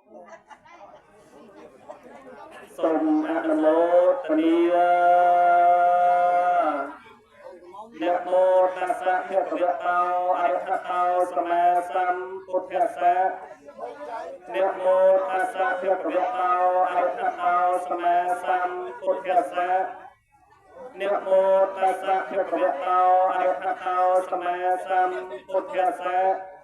សូមអនុមោទនានមោតស្សៈភគវតោអរហតោសម្មាសម្ពុទ្ធស្សៈនមោតស្សៈភគវតោអរហតោសម្មាសម្ពុទ្ធស្សៈនមោតស្សៈភគវតោអរហតោសម្មាសម្ពុទ្ធស្សៈ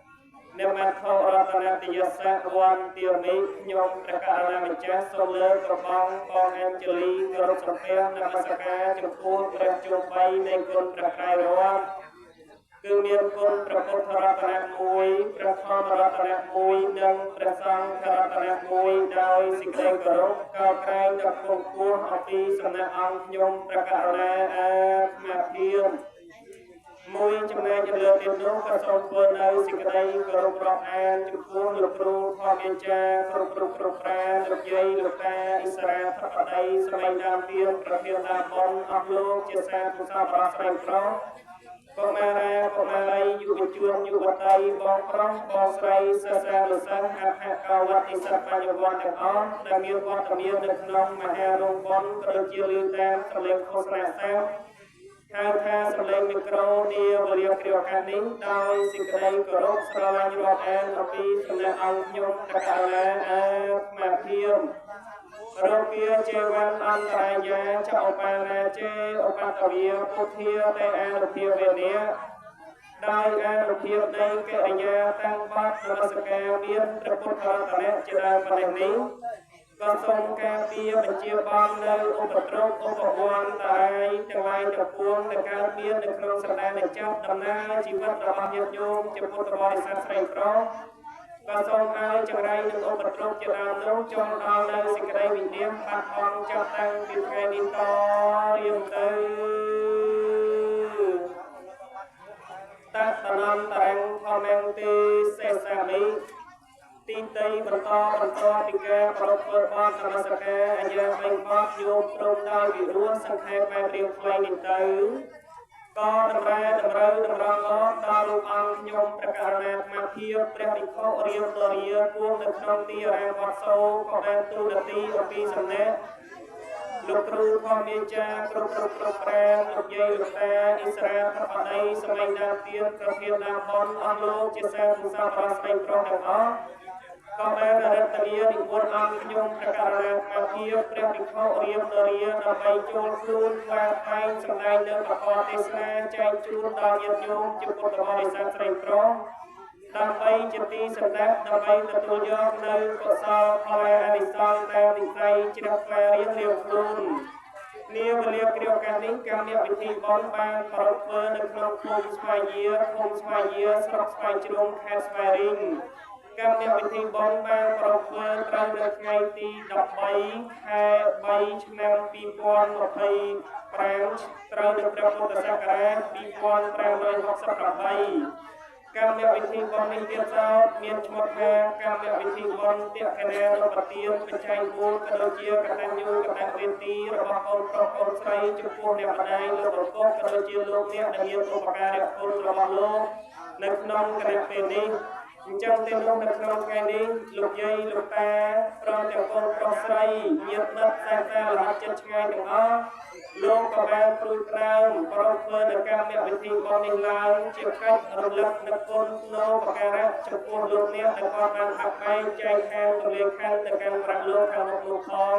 នមថោរតនតិយសៈវន្ទាមិខ្ញុំព្រះករុណាម្ចាស់សូមលើកកំបងបងអញ្ជលីគោរពសំពះនមស្ការចំពោះព្រះជុំបីនៃគុណព្រះកាយរដ្ឋគឺមានគុណព្រះពុទ្ធរតនៈមួយព្រះធម្មរតនៈមួយនិងព្រះសង្ឃរតនៈមួយដោយសេចក្តីគោរពកោតក្រែងដល់គង់ពោះអំពីសំណាក់អង្គខ្ញុំព្រះករុណាអាត្មាភាពមួយចំណែកលើទៀតនោះក៏សូមធ្វើនៅសេចក្តីគោរពរាប់អានចំពោះលោកគ្រូធម្មអាចារ្យគ្រប់គ្រប់គ្រប់ប្រានលោកយាយលោកតាអិសរាធិបតីសម័យដើមទៀនប្រធានដើមបុណ្យអស់លោកជាសាធុសាបរោះស្រីប្រុសកុមារាកុមារីយុវជនយុវតីបងប្រុសបងស្រីសិស្សានុសិស្សអភកវតិសិស្សបញ្ញវន្តទាំងអស់ដែលមានវត្តមាននៅក្នុងមហារោងបុណ្យក៏ដូចជាឮតាមសំឡេងឃោសនាសាស្ត្រហៅថាសំឡេងមីក្រូនាវេលាគ្រាឱកាសនេះដោយសេចក្តីគោរពស្រឡាញ់រាប់អានអំពីសំណាក់អង្គខ្ញុំព្រះករុណាអាត្មាភាពរោគាចេវံអន្តរាយាចឧបារាចេឧបតវិពុទ្ធាតេអានុភាវេនាដោយអានុភាពនៃកិរិយាតាំងបាត់នមស្ការមានព្រះពុទ្ធរតនៈជាដើមប៉ុណ្ណេះនេះក៏សូមការពារបញ្ជាបងនៅឧបទ្រពឧបវន្តរាយទាំងឡាយទាំងពួងដែលកើតមាននៅក្នុងសន្តានចាប់ដំណើរជីវិតរបស់ញាតិញោមជាពុទ្ធបរិស័ទស្រីប្រុសក៏សូមឲ្យចង្រៃនិងឧបទ្រពជាដើមនោះចូលដល់នៅសេចក្តីវិនិច្ឆ័យបាត់បង់ចាប់តាំងពីថ្ងៃនេះតរៀងទៅតតនន្តរងធម្មងទេសេសាមិទីតីបន្តបន្តពីការប្រពធ្វើបទនមស្ការអាយាបីបទយោមព្រមដោយវិរោះសង្ខេបបែបរៀងខ្លីនេះទៅក៏តម្រែតម្រូវតម្រង់មកដល់រូបអង្គខ្ញុំព្រះករុណាអាត្មាភាពព្រះភិក្ខុរៀមតរាគួងនៅក្នុងទីអារាមវត្តសូក៏បានទូលទីអំពីសំណាក់លោកគ្រូធម្មអាចារ្យគ្រប់គ្រប់គ្រប់ប្រានលោកយាយលោកតាអិសរាធិបតីសម័យដើមទៀនប្រធានដើមបុណ្យអស់លោកជាសាធុសាបរោះស្រីប្រុសទាំងអស់ក៏បានរតនានិមន្តអង្គខ្ញុំព្រះករុណាអាត្មាភាពព្រះភិក្ខុរៀមតរាដើម្បីចូលខ្លួនថ្វាយថ្លែងសម្ដែងនៅប្រកបទេសនាចែកជូនដល់ញាតិញោមជាពុទ្ធបរិស័ទស្រីប្រុសដើម្បីជាទីសម្រាប់ដើម្បីទទួលយកនៅកុសលផលអានិសង្សតាមវិស័យជ្រះថ្លារៀងរៀងខ្លួននាវេលាគ្រាឱកាសនេះកម្មវិធីបុណ្យបានប្រារព្ធធ្វើនៅក្នុងភូមិស្វាយយាឃុំស្វាយយាស្រុកស្វាយជ្រុងខេត្តស្វាយរៀងកម្មវិធីបុណ្យបានប្រារព្ធធ្វើត្រូវនៅថ្ងៃទី13ខែ3ឆ្នាំ2025ត្រូវនៅព្រះពុទ្ធសករាជ2568កម្មវិធីបុណ្យនេះទៀតសោតមានឈ្មោះថាកម្មវិធីបុណ្យទក្ខិណានុប្រទានបច្ច័យ4ក៏ដូចជាកតញ្ញូកតវេទីរបស់កូនប្រុសកូនស្រីចំពោះអ្នកម្ដាយលោកឪពុកក៏ដូចជាលោកអ្នកដែលមានឧបការៈគុណរបស់លោកនៅក្នុងគណៈពេលនេះអញ្ចឹងទេនោះនៅក្នុងថ្ងៃនេះលោកយាយលោកតាព្រមទាំងកូនប្រុសស្រីញាតិមិត្តសាសាលហចិត្តឆ្ងាយទាំងអស់លោកក៏បានព្រួយផ្ដើមប្រពធ្វើនៅកម្មវិធីបុណ្យនេះឡើងជាកិច្ចរំលឹកនូវគុណនូវបការៈចំពោះលោកអ្នកដែលគាត់បានហាក់បែងចែកខាងទលាខណ្ឌទៅកាន់ប្រាក់លោកខាងមុខនោះផង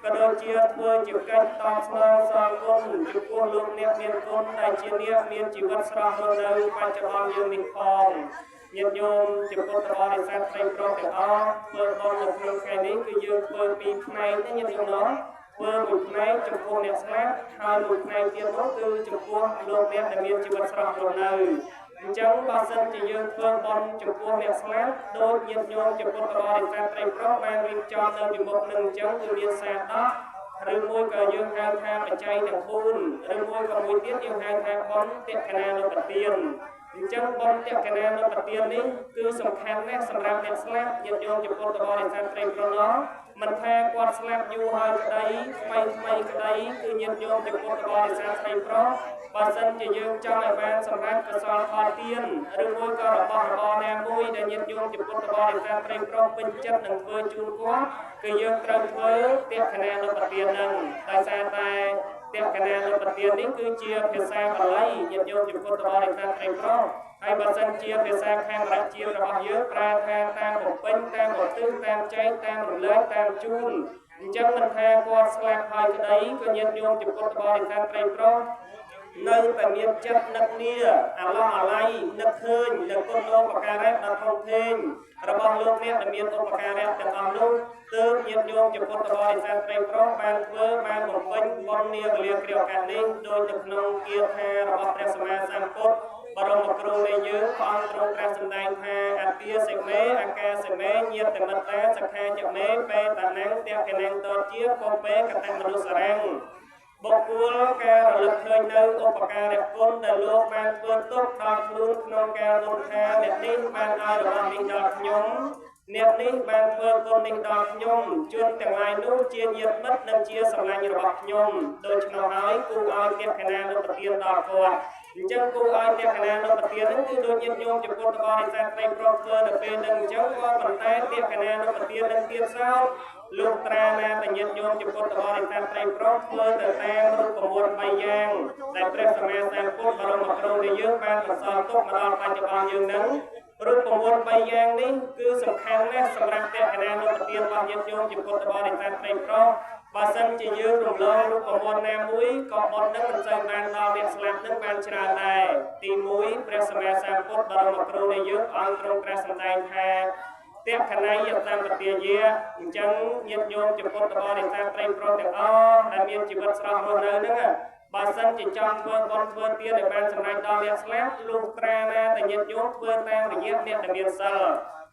ក៏ដូចជាធ្វើជាកិច្ចតបស្នងសងគុណចំពោះលោកអ្នកមានគុណដែលជាអ្នកមានជីវិតស្រស់រស់នៅបច្ចុប្បន្នយើងនេះផងញាតិញោមជាពុទ្ធបរិស័ទស្រីប្រុសទាំងអស់ធ្វើបុណ្យនៅក្នុងថ្ងៃនេះគឺយើងធ្វើពីរផ្នែកទេញាតិញោមណោះធ្វើមួយផ្នែកចំពោះអ្នកស្លាប់ហើយមួយផ្នែកទៀតនោះគឺចំពោះលោកអ្នកដែលមានជីវិតស្រស់រស់នៅអញ្ចឹងបើសិនជាយើងធ្វើបុណ្យចំពោះអ្នកស្លាប់ដូចញាតិញោមជាពុទ្ធបរិស័ទស្រីប្រុសបានរៀបចំនៅពីមុខនឹងអញ្ចឹងគឺមានសាដកឬមួយក៏យើងហៅថាបច្ច័យទាំង4ឬមួយក៏មួយទៀតយើងហៅថាបុណ្យទក្ខិណានុប្រទាន អញ្ចឹងបុណ្យតក្កណានុបទាននេះគឺសំខាន់ណាស់សម្រាប់អ្នកស្លាប់ញាតិញោមជាពុទ្ធបរិស័ទត្រីប្រណោមិនថាគាត់ស្លាប់យូរហើយក្តីថ្មីថ្មីក្តីគឺញាតិញោមជាពុទ្ធបរិស័ទត្រីប្រុសបើសិនជាយើងចង់ឲ្យបានសម្រាប់កុសលផលទានឬមួយក៏របស់របរណាមួយដែលញាតិញោមជាពុទ្ធបរិស័ទត្រីប្រុសពេញចិត្តនឹងធ្វើជូនគាត់គឺយើងត្រូវធ្វើតក្កណានុបទាននឹងដោយសារតែតក្កណានុបទាននេះគឺជាភាសាបាលីញាតិញោមជាពុទ្ធបរិស័ទត្រីប្រុសហើយបើសិនជាភាសាខេមរៈជាតិរបស់យើងប្រើថាតាមបំពេញតាមឧទ្ទិសតាមចែកតាមរំលែកតាមជូនអញ្ចឹងមិនថាគាត់ស្លាប់ហើយក្តីក៏ញាតិញោមជាពុទ្ធបរិស័ទត្រីប្រុសនៅតែមានចិត្តនឹកនាអាឡោះអាល័យនឹកឃើញនឹងគុណូបការៈដ៏ធំធេងរបស់លោកអ្នកដែលមានឧបការៈទាំងអស់នោះទើបញាតិញោមជាពុទ្ធបរិស័ទត្រីប្រុសបានធ្វើបានបំពេញបុណ្យនាវេលាគ្រាឱកាសនេះដោយនៅក្នុងគាថារបស់ព្រះសម្មាសម្ពុទ្ធបរមគ្រូនៃយើងព្រះអង្គទ្រង់ត្រាស់សម្ដែងថាអទាសិមេអាកាសិមេញាតិមិត្តាសខាចមេបេតនំតក្កណំតជាពពេកតមនុស្សរំបុគ្គលការរលឹកឃើញនៅឧបការៈគុណដែលលោកបានធ្វើទុកដល់ខ្លួនក្នុងការលំថាអ្នកនេះបានឲ្យរបស់នេះដល់ខ្ញុំអ្នកនេះបានធ្វើគុណនេះដល់ខ្ញុំជនទាំងឡាយនោះជាញាតិមិត្តនិងជាសម្លាញ់របស់ខ្ញុំដូច្នោះហើយគូឲ្យតក្កណានុបទានដល់គាត់អញ្ចឹងគូឲ្យតក្កណានុបទានហ្នឹងគឺដូចញាតិញោមជាពុទ្ធបរិស័ទត្រីប្រុសធ្វើនៅពេលហ្នឹងអញ្ចឹងក៏ប៉ុន្តែតក្កណានុបទាននឹងទៀតសោតលោកត្រាណាតញាតិញោមជាពុទ្ធបរិស័ទត្រីប្រុសធ្វើទៅតាមរូបមន្ត3យ៉ាងដែលព្រះសម្មាសម្ពុទ្ធបរមគ្រូនៃយើងបានបន្សល់ទុកមកដល់បច្ចុប្បន្នយើងហ្នឹងរូបមន្ត3យ៉ាងនេះគឺសំខាន់ណាស់សម្រាប់តក្កណានុបទានរបស់ញាតិញោមជាពុទ្ធបរិស័ទត្រីប្រុសបើសិនជាយើងរំលងរូបមន្តណាមួយក៏បុណ្យនឹងមិនសូវបានដល់អ្នកស្លាប់នឹងបានច្រើនដែរទី1ព្រះសម្មាសម្ពុទ្ធបរមគ្រូនៃយើងអង្គទ្រង់ត្រាស់សម្ដែងថាតក្កណៃយសម្បទាយាអញ្ចឹងញាតិញោមជាពុទ្ធបរិស័ទត្រីប្រុសទាំងអស់ដែលមានជីវិតស្រស់រស់នៅហ្នឹងបើសិនជាចង់ធ្វើបុណ្យធ្វើទានឲ្យបានសម្រេចដល់អ្នកស្លាប់លុះត្រាណាតែញាតិញោមធ្វើតាមរយៈអ្នកដែលមានសិល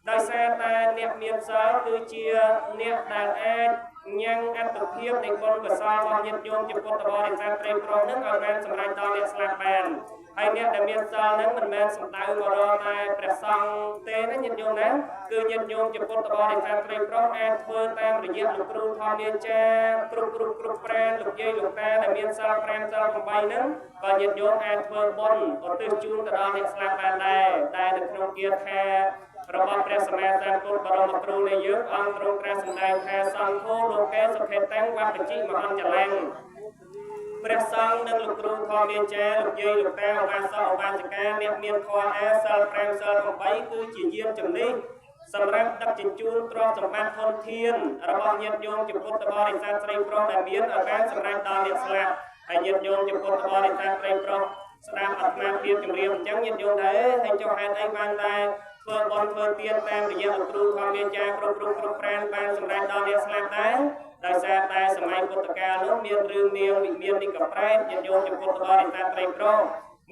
ដោយសារតែអ្នកមានសិលគឺជាអ្នកដែលអាចញ៉ាំងអត្តភាពនៃបុណ្យកុសលរបស់ញាតិញោមជាពុទ្ធបរិស័ទត្រីប្រុសនឹងឲ្យបានសម្រេចដល់អ្នកស្លាប់បានហើយអ្នកដែលមានសិលហ្នឹងមិនមែនសំដៅមករកតែព្រះសង្ឃទេណាញាតិញោមណាគឺញាតិញោមជាពុទ្ធបរិស័ទត្រីប្រុសអាចធ្វើតាមរយៈលោកគ្រូធម្មយាចាគ្រប់គ្រប់គ្រប់ប្រានលោកយាយលោកតាដែលមានសិល5សិល8ហ្នឹងក៏ញាតិញោមអាចធ្វើបុណ្យឧទ្ទិសជូនទៅដល់អ្នកស្លាប់បានដែរតែនៅក្នុងគាថារបស់ព្រះសម្មាសម្ពុទ្ធបរមគ្រូនៃយើងអង្គទ្រង់ត្រាស់សម្ដែងថាសង្ឃោលោកេសុខេតាំងវបជិមហញ្ចលំព្រះសង្ឃនិងលោកគ្រូធម្មយាចាលោកយាយលោកតាឧបាសកឧបាសិកាអ្នកមានធម៌អាសិល5សិល8គឺជាយានជំនិះសម្រាប់ដឹកជញ្ជូនទ្រព្យសម្បត្តិធនធានរបស់ញាតិញោមជាពុទ្ធបរិស័ទស្រីប្រុសដែលមានឲ្យបានសម្រេចដល់អ្នកស្លាប់ហើយញាតិញោមជាពុទ្ធបរិស័ទស្រីប្រុសស្ដាប់អាត្មាភាពជំរាបអញ្ចឹងញាតិញោមដែរហើយចុះហេតុអីបានតែធ្វើបុណ្យធ្វើទានតាមរយៈលោកគ្រូធម្មយាចាគ្រប់គ្រប់គ្រប់ប្រានបានសម្រេចដល់អ្នកស្លាប់ដែរដោយសារតែសម័យពុទ្ធកាលនោះមានរឿងនាងវិមាននិកប្រែតញាតិញោមជាពុទ្ធបរិស័ទត្រីប្រុស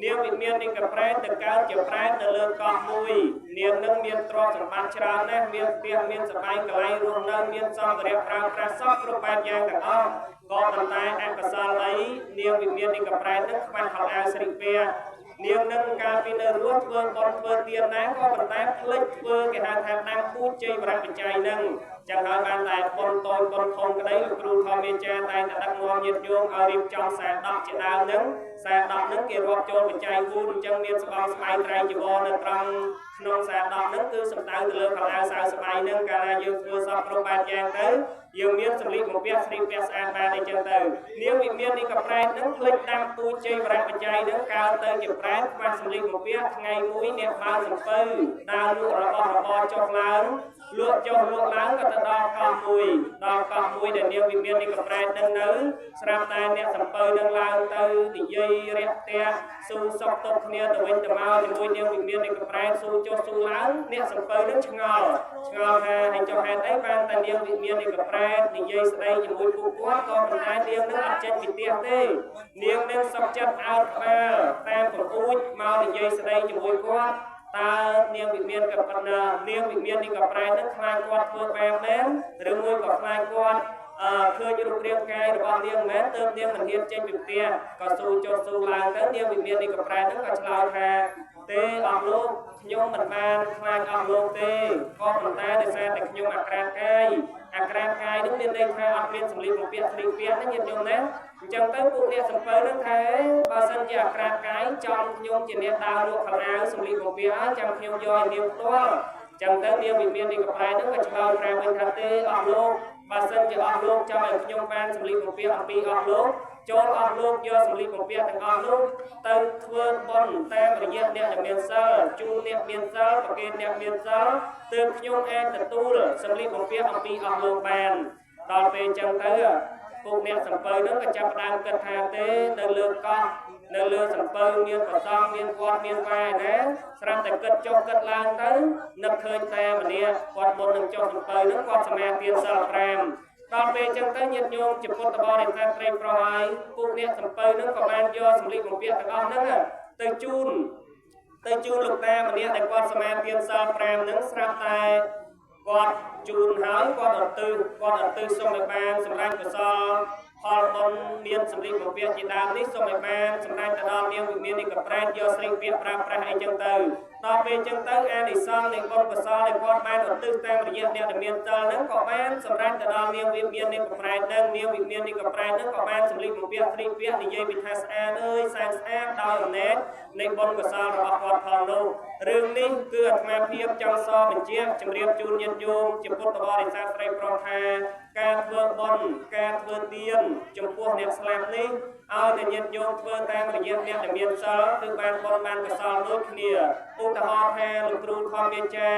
នាងវិមាននិកប្រែតទៅកើតជាប្រែតនៅលើកោះមួយនាងនឹងមានទ្រព្យសម្បត្តិច្រើនណាស់មានផ្ទះមានសបែងកន្លែងរស់នៅមានសម្ភារៈប្រើប្រាស់សពគ្រប់បែបយ៉ាងទាំងអស់ក៏ប៉ុន្តែអកុសលអីនាងវិមាននិកប្រែតនឹងខ្វះខោអាវស្រីពាក់នាងនឹងកាលពីនៅរស់ធ្វើបុណ្យធ្វើទានណាក៏ប៉ុន្តែភ្លេចធ្វើគេហៅថាដាំពូជជ័យវរៈបច្ច័យនឹងចឹងហើយបានតែបុណ្យតូចបុណ្យធំក្តីលោកគ្រូធម្មយាចាតែងតែដឹកនាំញាតិញោមឲ្យរៀបចំសាដកជាដើមនឹងសាដកនឹងគេរាប់ចូលបច្ច័យ4អញ្ចឹងមានស្បង់ស្បៃត្រៃជីវរនៅត្រង់ក្នុងសាដកនឹងគឺសំដៅទៅលើខោអាវសៅស្បៃនឹងកាលណាយើងធ្វើសពគ្រប់បែបយ៉ាងទៅយើងមានសម្លៀកបំពាក់ស្រីពាក់ស្អាតបានអីចឹងទៅនាងវិមាននេះក៏ប្រែតនឹងភ្លេចដាំពូជជ័យវរៈបច្ច័យនឹងកើតទៅជាប្រែតខ្វះសម្លៀកបំពាក់ថ្ងៃមួយអ្នកបើសំពៅដើរលក់របស់របរចុះឡើងលក់ចុះលក់ឡើងក៏ទៅដល់កោះមួយដល់កោះមួយដែលនាងវិមាននេះក៏ប្រែតនឹងនៅស្រាប់តែអ្នកសំពៅនឹងឡើងទៅនិយាយរាក់ទាក់ស៊ូសុកទុកគ្នាទៅវិញទៅមកជាមួយនាងវិមាននេះក៏ប្រែតស៊ូចុះស៊ូឡើងអ្នកសំពៅនឹងឆ្ងល់ឆ្ងល់ថាហើយចុះហេតុអីបានតែនាងវិមាននេះក៏ប្រែតនិយាយស្ដីជាមួយពួកគាត់ក៏ប៉ុន្តែនាងនឹងអត់ចេញពីផ្ទះទេនាងនឹងសុខចិត្តអោតក្បាលតាមពពូជមកនិយាយស្ដីជាមួយគាត់តើនាងវិមានក៏ប៉ុណ្ណានាងវិមាននេះក៏ប្រែនឹងខ្លាចគាត់ធ្វើបាបមែនឬមួយក៏ខ្លាចគាត់ឃើញរូបរាងកាយរបស់នាងមែនទើបនាងមិនហ៊ានចេញពីផ្ទះក៏ស៊ូចុះស៊ូឡើងទៅនាងវិមាននេះក៏ប្រែនឹងក៏ឆ្លើយថា ទេអស់លោកខ្ញុំមិនបានខ្លាចអស់លោកទេក៏ប៉ុន្តែដោយសារតែខ្ញុំអាក្រាតកាយអាក្រាតកាយនឹងមានន័យថាអត់មានសម្លៀកបំពាក់ស្លៀកពាក់ណាញាតិញោមណាអញ្ចឹងទៅពួកអ្នកសំពៅនឹងថាបើសិនជាអាក្រាតកាយចំខ្ញុំជាអ្នកដើរលក់ខោអាវសម្លៀកបំពាក់ហើយចាំខ្ញុំយកឲ្យនាងផ្ទាល់ចឹងទៅនាងវិមាននេះកប្រែហ្នឹងក៏ឆ្លើយប្រាប់វិញថាទេអស់លោកបើសិនជាអស់លោកចង់ឲ្យខ្ញុំបានសម្លៀកបំពាក់អំពីអស់លោកចូលអស់លោកយកសម្លៀកបំពាក់ទាំងអស់នោះទៅធ្វើបុណ្យតាមរយៈអ្នកដែលមានសិលជូនអ្នកមានសិលប្រគេនអ្នកមានសិលទើបខ្ញុំអាចទទួលសម្លៀកបំពាក់អំពីអស់លោកបានដល់ពេលចឹងទៅពួកអ្នកសំពៅនឹងក៏ចាប់ផ្ដើមគិតថាទេនៅលើកោះនៅលើសំពៅមានប្រសងមានវត្តមានវ៉ែណាស្រាប់តែគិតចុះគិតឡើងទៅនឹកឃើញតែម្នាក់គាត់មុននឹងចុះសំពៅនឹងគាត់សមាទានសិល5ដល់ពេលចឹងទៅញាតិញោមជាពុទ្ធបរិស័ទត្រីប្រុសហើយពួកអ្នកសំពៅនឹងក៏បានយកសម្លៀកបំពាក់ទាំងអស់ហ្នឹងទៅជូនលោកតាម្នាក់ដែលគាត់សមាទានសិល5ហ្នឹងស្រាប់តែគាត់ជូនហើយគាត់អត់ទិសសូមឲ្យបានសម្រាប់កុសលផលបុណ្យមានសម្លៀកបំពាក់ជាដើមនេះសូមឲ្យបានសម្រាប់ទៅដល់នាងវិមាននេះក៏ប្រែតយកស្រីពាក្យប្រើប្រាស់អីចឹងទៅដល់ពេលចឹងទៅអានិសង្សនៃបុណ្យកុសលដែលគាត់បានឧទ្ទិសតាមរយៈអ្នកដែលមានសិលហ្នឹងក៏បានសម្រាប់ទៅដល់នាងវិមាននេះក៏ប្រែតនឹងនាងវិមាននេះក៏ប្រែតហ្នឹងក៏បានសម្លៀកបំពាក់ស្រីពាក្យនិយាយពីថាស្អាតអើយសែនស្អាតដោយអំណាចនៃបុណ្យកុសលរបស់គាត់ផងនោះរឿងនេះគឺអាត្មាភាពចង់សបញ្ជាក់ជម្រាបជូនញាតិញោមជាពុទ្ធបរិស័ទស្រីប្រុសថាការធ្វើបុណ្យការធ្វើទានចំពោះអ្នកស្លាប់នេះឲ្យតែញាតិញោមធ្វើតាមរយៈអ្នកដែលមានសិលគឺបានបុណ្យបានកុសលដូចគ្នាឧទាហរណ៍ថាលោកគ្រូធម្មវាចា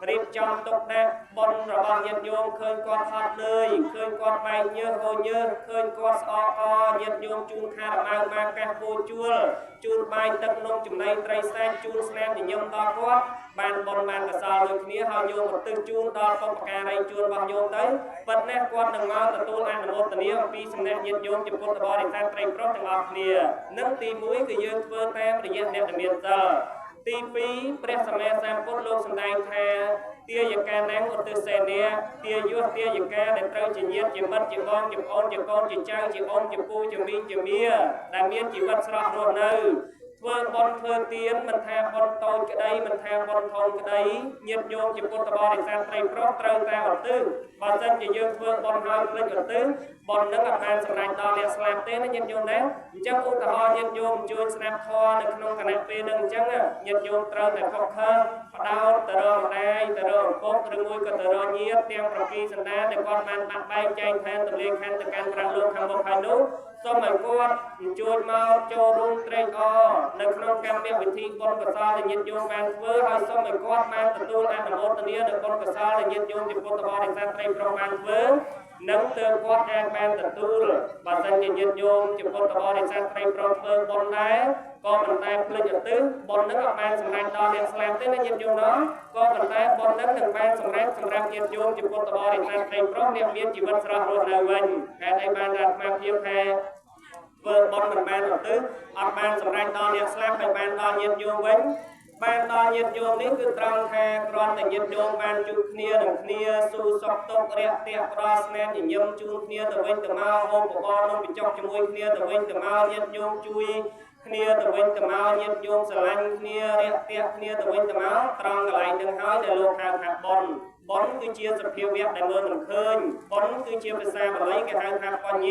រៀបចំទុកដាក់បុណ្យរបស់ញាតិញោមឃើញគាត់ហត់នឿយឃើញគាត់បែកញើសហូរញើសឃើញគាត់ស្អកកញាតិញោមជូនខារម៉ៅបាកាសពូជួលជូនបាយទឹកនំចំណីត្រីសាច់ជូនស្នាមញញឹមដល់គាត់បានបុណ្យបានកុសលដូចគ្នាហើយញោមឧទ្ទិសជូនដល់បុព្វការីជួនរបស់ញោមទៅប៉ុន្តែគាត់នឹងមកទទួលអនុមោទនាអំពីសំណាក់ញាតិញោមជាពុទ្ធបរិស័ទត្រីប្រុសទាំងអស់គ្នានិងទី1គឺយើងធ្វើតាមរយៈអ្នកដែលមានសិលទី2ព្រះសម្មាសម្ពុទ្ធលោកសម្ដែងថាទាយកាណាំងឧទ្ទិសេនាទាយុះទាយកាដែលត្រូវជាញាតិជាមិត្តជាបងជាប្អូនជាកូនជាចៅជាអូនជាពូជាមីងជាមាដែលមានជីវិតស្រស់រស់នៅធ្វើបុណ្យធ្វើទានមិនថាបុណ្យតូចក្តីមិនថាបុណ្យធំក្តីញាតិញោមជាពុទ្ធបរិស័ទត្រីប្រុសត្រូវតែឧទ្ទិសបើសិនជាយើងធ្វើបុណ្យហើយភ្លេចឧទ្ទិសបុណ្យនឹងអត់បានសម្រេចដល់អ្នកស្លាប់ទេណាញាតិញោមណាអញ្ចឹងឧទាហរណ៍ញាតិញោមជួយស្ដាប់ធម៌នៅក្នុងគណៈពេលនឹងអញ្ចឹងញាតិញោមត្រូវតែខកខើបដោតទៅរកម្ដាយទៅរកឪពុកឬមួយក៏ទៅរកញាតិទាំង7សន្តានដែលគាត់បានបាក់បែកចែកឋានទម្លាយខណ្ឌទៅកាន់ប្រាក់លោកខាងមុខហើយនោះសូមឲ្យគាត់អញ្ជើញមកចូលរួមត្រេកអរនៅក្នុងកម្មវិធីបុណ្យកុសលដែលញាតិញោមបានធ្វើហើយសូមឲ្យគាត់បានទទួលអនុមោទនានៅបុណ្យកុសលដែលញាតិញោមជាពុទ្ធបរិស័ទត្រីប្រុសបានធ្វើនឹងទើបគាត់អាចបានទទួលបើសិនជាញាតិញោមជាពុទ្ធបរិស័ទត្រីប្រុសធ្វើបុណ្យដែរក៏ប៉ុន្តែភ្លេចឧទ្ទិសបុណ្យនឹងអត់បានសម្រេចដល់អ្នកស្លាប់ទេណាញាតិញោមណោះក៏ប៉ុន្តែបុណ្យនឹងនឹងបានសម្រេចសម្រាប់ញាតិញោមជាពុទ្ធបរិស័ទត្រីប្រុសអ្នកមានជីវិតស្រស់រស់នៅវិញហេតុអីបានអាត្មាភាពថាធ្វើបុណ្យមិនបានឧទ្ទិសអត់បានសម្រេចដល់អ្នកស្លាប់ហើយបានដល់ញាតិញោមវិញបានដល់ញាតិញោមនេះគឺត្រង់ថាគ្រាន់តែញាតិញោមបានជួបគ្នានឹងគ្នាស៊ូសុខទុក្ខរាក់ទាក់ផ្ដល់ស្នាមញញឹមជូនគ្នាទៅវិញទៅមកហូបបបរនំបញ្ចុកជាមួយគ្នាទៅវិញទៅមកញាតិញោមជួយគ្នាទៅវិញទៅមកញាតិញោមស្រឡាញ់គ្នារាក់ទាក់គ្នាទៅវិញទៅមកត្រង់កន្លែងនឹងហើយដែលលោកហៅថាបុណ្យបុណ្យគឺជាសភាវៈដែលមើលមិនឃើញបុណ្យគឺជាភាសាបាលីគេហៅថាបញ្ញ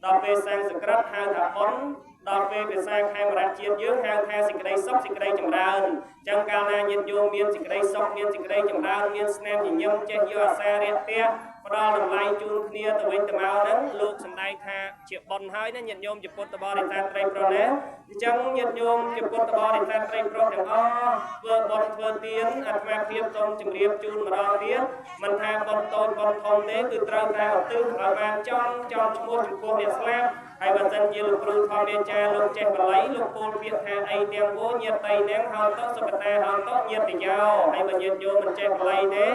ដល់ពេលសំស្ក្រឹតហៅថាបុណ្យដល់ពេលភាសាខេមរៈជាតិយើងហៅថាសេចក្តីសុខសេចក្តីចម្រើនចឹងកាលណាញាតិញោមមានសេចក្តីសុខមានសេចក្តីចម្រើនមានស្នាមញញឹមចេះយកអាសារាក់ទាក់ផ្ដល់តម្លៃជូនគ្នាទៅវិញទៅមកហ្នឹងលោកសម្ដែងថាជាបុណ្យហើយណាញាតិញោមជាពុទ្ធបរិស័ទត្រីប្រុសណាអញ្ចឹងញាតិញោមជាពុទ្ធបរិស័ទត្រីប្រុសទាំងអស់ធ្វើបុណ្យធ្វើទានអាត្មាភាពសូមជម្រាបជូនម្ដងទៀតមិនថាបុណ្យតូចបុណ្យធំទេគឺត្រូវតែឧទ្ទិសឲ្យបានចំឈ្មោះចំពោះអ្នកស្លាប់ហើយបើសិនជាលោកគ្រូធម្មវាចាលោកចេះបាលីលោកពោលពាក្យថាអីទាំងវញាតិទាំងហៅទៅសុគតាហៅទៅញាតិយោហើយបើញាតិញោមមិនចេះបាលីទេ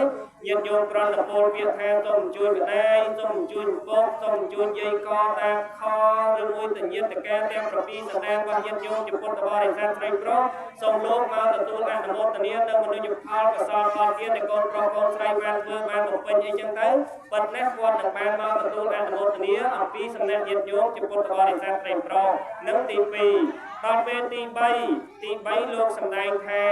ញាតិញោមគ្រាន់តែពោលពាក្យថាសូមជួយម្ដាយសូមជួយឪពុកសូមជួយយាយកតាខឬមួយទៅញាតិកាទាំង7សន្តានរបស់ញាតិញោមជាពុទ្ធបរិស័ទស្រីប្រុសសូមលោកមកទទួលអនុមោទនានៅមនុស្សផលកុសលផលទានដែលកូនប្រុសកូនស្រីបានធ្វើបានបំពេញអីចឹងទៅប៉ុន្តែគាត់នឹងបានមកទទួលអនុមោទនាអំពីសំណាក់ញាតិញោមជាពុទ្ធបរិស័ទស្រីប្រុសនិងទី2 ដល់ពេលទី3ទី3លោកសម្ដែងថា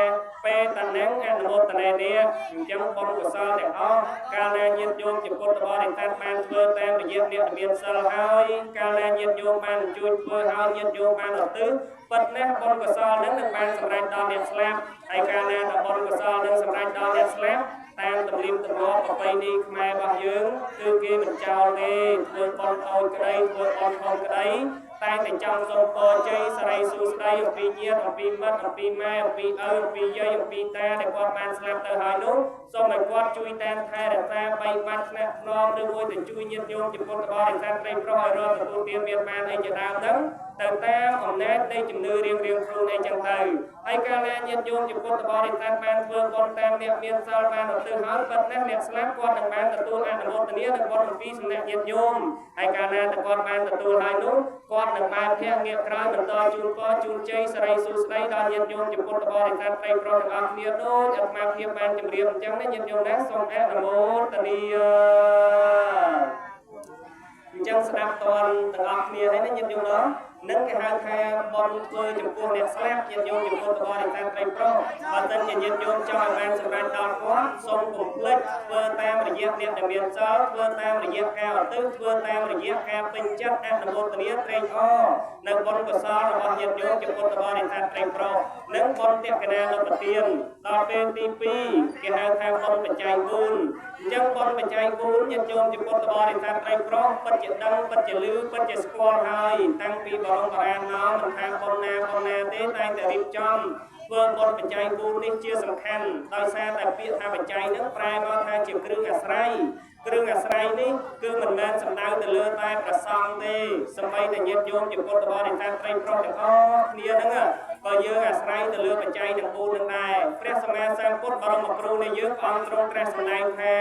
ពេលតនឹងអនុមោទនានេះអញ្ចឹងបុណ្យកុសលទាំងអស់កាលណាញាតិញោមជាពុទ្ធបរិស័ទបានធ្វើតាមរយៈអ្នកមានសិលហើយកាលណាញាតិញោមបានជួយធ្វើហើយញាតិញោមបានឧទ្ទិសពិតណាស់បុណ្យកុសលនឹងនឹងបានសម្រេចដល់អ្នកស្លាប់ហើយកាលណាដល់បុណ្យកុសលនឹងសម្រេចដល់អ្នកស្លាប់តាមទំនៀមទម្លាប់ប្រពៃណីខ្មែររបស់យើងគឺគេមិនចោលទេធ្វើបុណ្យតូចក្តីធ្វើបុណ្យធំក្តីតែងតែចង់សូមពរជ័យសិរីសួស្តីអំពីញាតិអំពីមិត្តអំពីម៉ែអំពីឪអំពីយាយអំពីតាដែលគាត់បានស្លាប់ទៅហើយនោះសូមឲ្យគាត់ជួយតាមថែរក្សាបីបាច់ថ្នាក់ថ្នមឬមួយទៅជួយញាតិញោមជាពុទ្ធបរិស័ទត្រីប្រុសឲ្យរកទទួលទានមានបានអីជាដើមហ្នឹងទៅតាមអំណាចនៃជំនឿរៀងរៀងខ្លួនអីចឹងទៅហើយកាលណាញាតិញោមជាពុទ្ធបរិស័ទបានធ្វើបុណ្យតាមអ្នកមានសិលបានឧទ្ទិសហើយពិតណាស់អ្នកស្លាប់គាត់នឹងបានទទួលអនុមោទនានិងបុណ្យអំពីសំណាក់ញាតិញោមហើយកាលណាតែគាត់បានទទួលហើយនោះគាត់នឹងបានភៈងាកក្រោយបន្តជូនពរជូនជ័យសិរីសួស្តីដល់ញាតិញោមជាពុទ្ធបរិស័ទត្រីប្រុសទាំងអស់គ្នាដូចអាត្មាភាពបានជម្រាបអញ្ចឹងណាញាតិញោមណាសូមអនុមោទនាអញ្ចឹងស្ដាប់តនទាំងអស់គ្នាហើយណាញាតិញោមណានឹងគេហៅថាបុណ្យធ្វើចំពោះអ្នកស្លាប់ញាតិញោមជាពុទ្ធបរិស័ទត្រីប្រុសបើសិនជាញាតិញោមចង់ឲ្យបានសម្រេចដល់គាត់សូមកុំភ្លេចធ្វើតាមរយៈអ្នកដែលមានសិលធ្វើតាមរយៈការឧទ្ទិសធ្វើតាមរយៈការពេញចិត្តអនុមោទនាត្រេកអរនៅបុណ្យកុសលរបស់ញាតិញោមជាពុទ្ធបរិស័ទត្រីប្រុសនិងបុណ្យតក្កណានុប្រទានដល់ពេលទី2គេហៅថាបុណ្យបច្ច័យ4អញ្ចឹងបុណ្យបច្ច័យ4ញាតិញោមជាពុទ្ធបរិស័ទត្រីប្រុសពិតជាដឹងពិតជាឮពិតជាស្គាល់ហើយតាំងពីបរមបុរាណមកមិនថាបុណ្យណាបុណ្យណាទេតែងតែរៀបចំធ្វើបុណ្យបច្ច័យ4នេះជាសំខាន់ដោយសារតែពាក្យថាបច្ច័យនឹងប្រែមកថាជាគ្រឿងអាស្រ័យគ្រឿងអាស្រ័យនេះគឺមិនមែនសំដៅទៅលើតែព្រះសង្ឃទេសម្បីតែញាតិញោមជាពុទ្ធបរិស័ទត្រីប្រុសទាំងអស់គ្នាហ្នឹងក៏យើងអាស្រ័យទៅលើបច្ច័យទាំង4នឹងដែរព្រះសម្មាសម្ពុទ្ធបរមគ្រូនៃយើងព្រះអង្គទ្រង់ត្រាស់សម្ដែងថា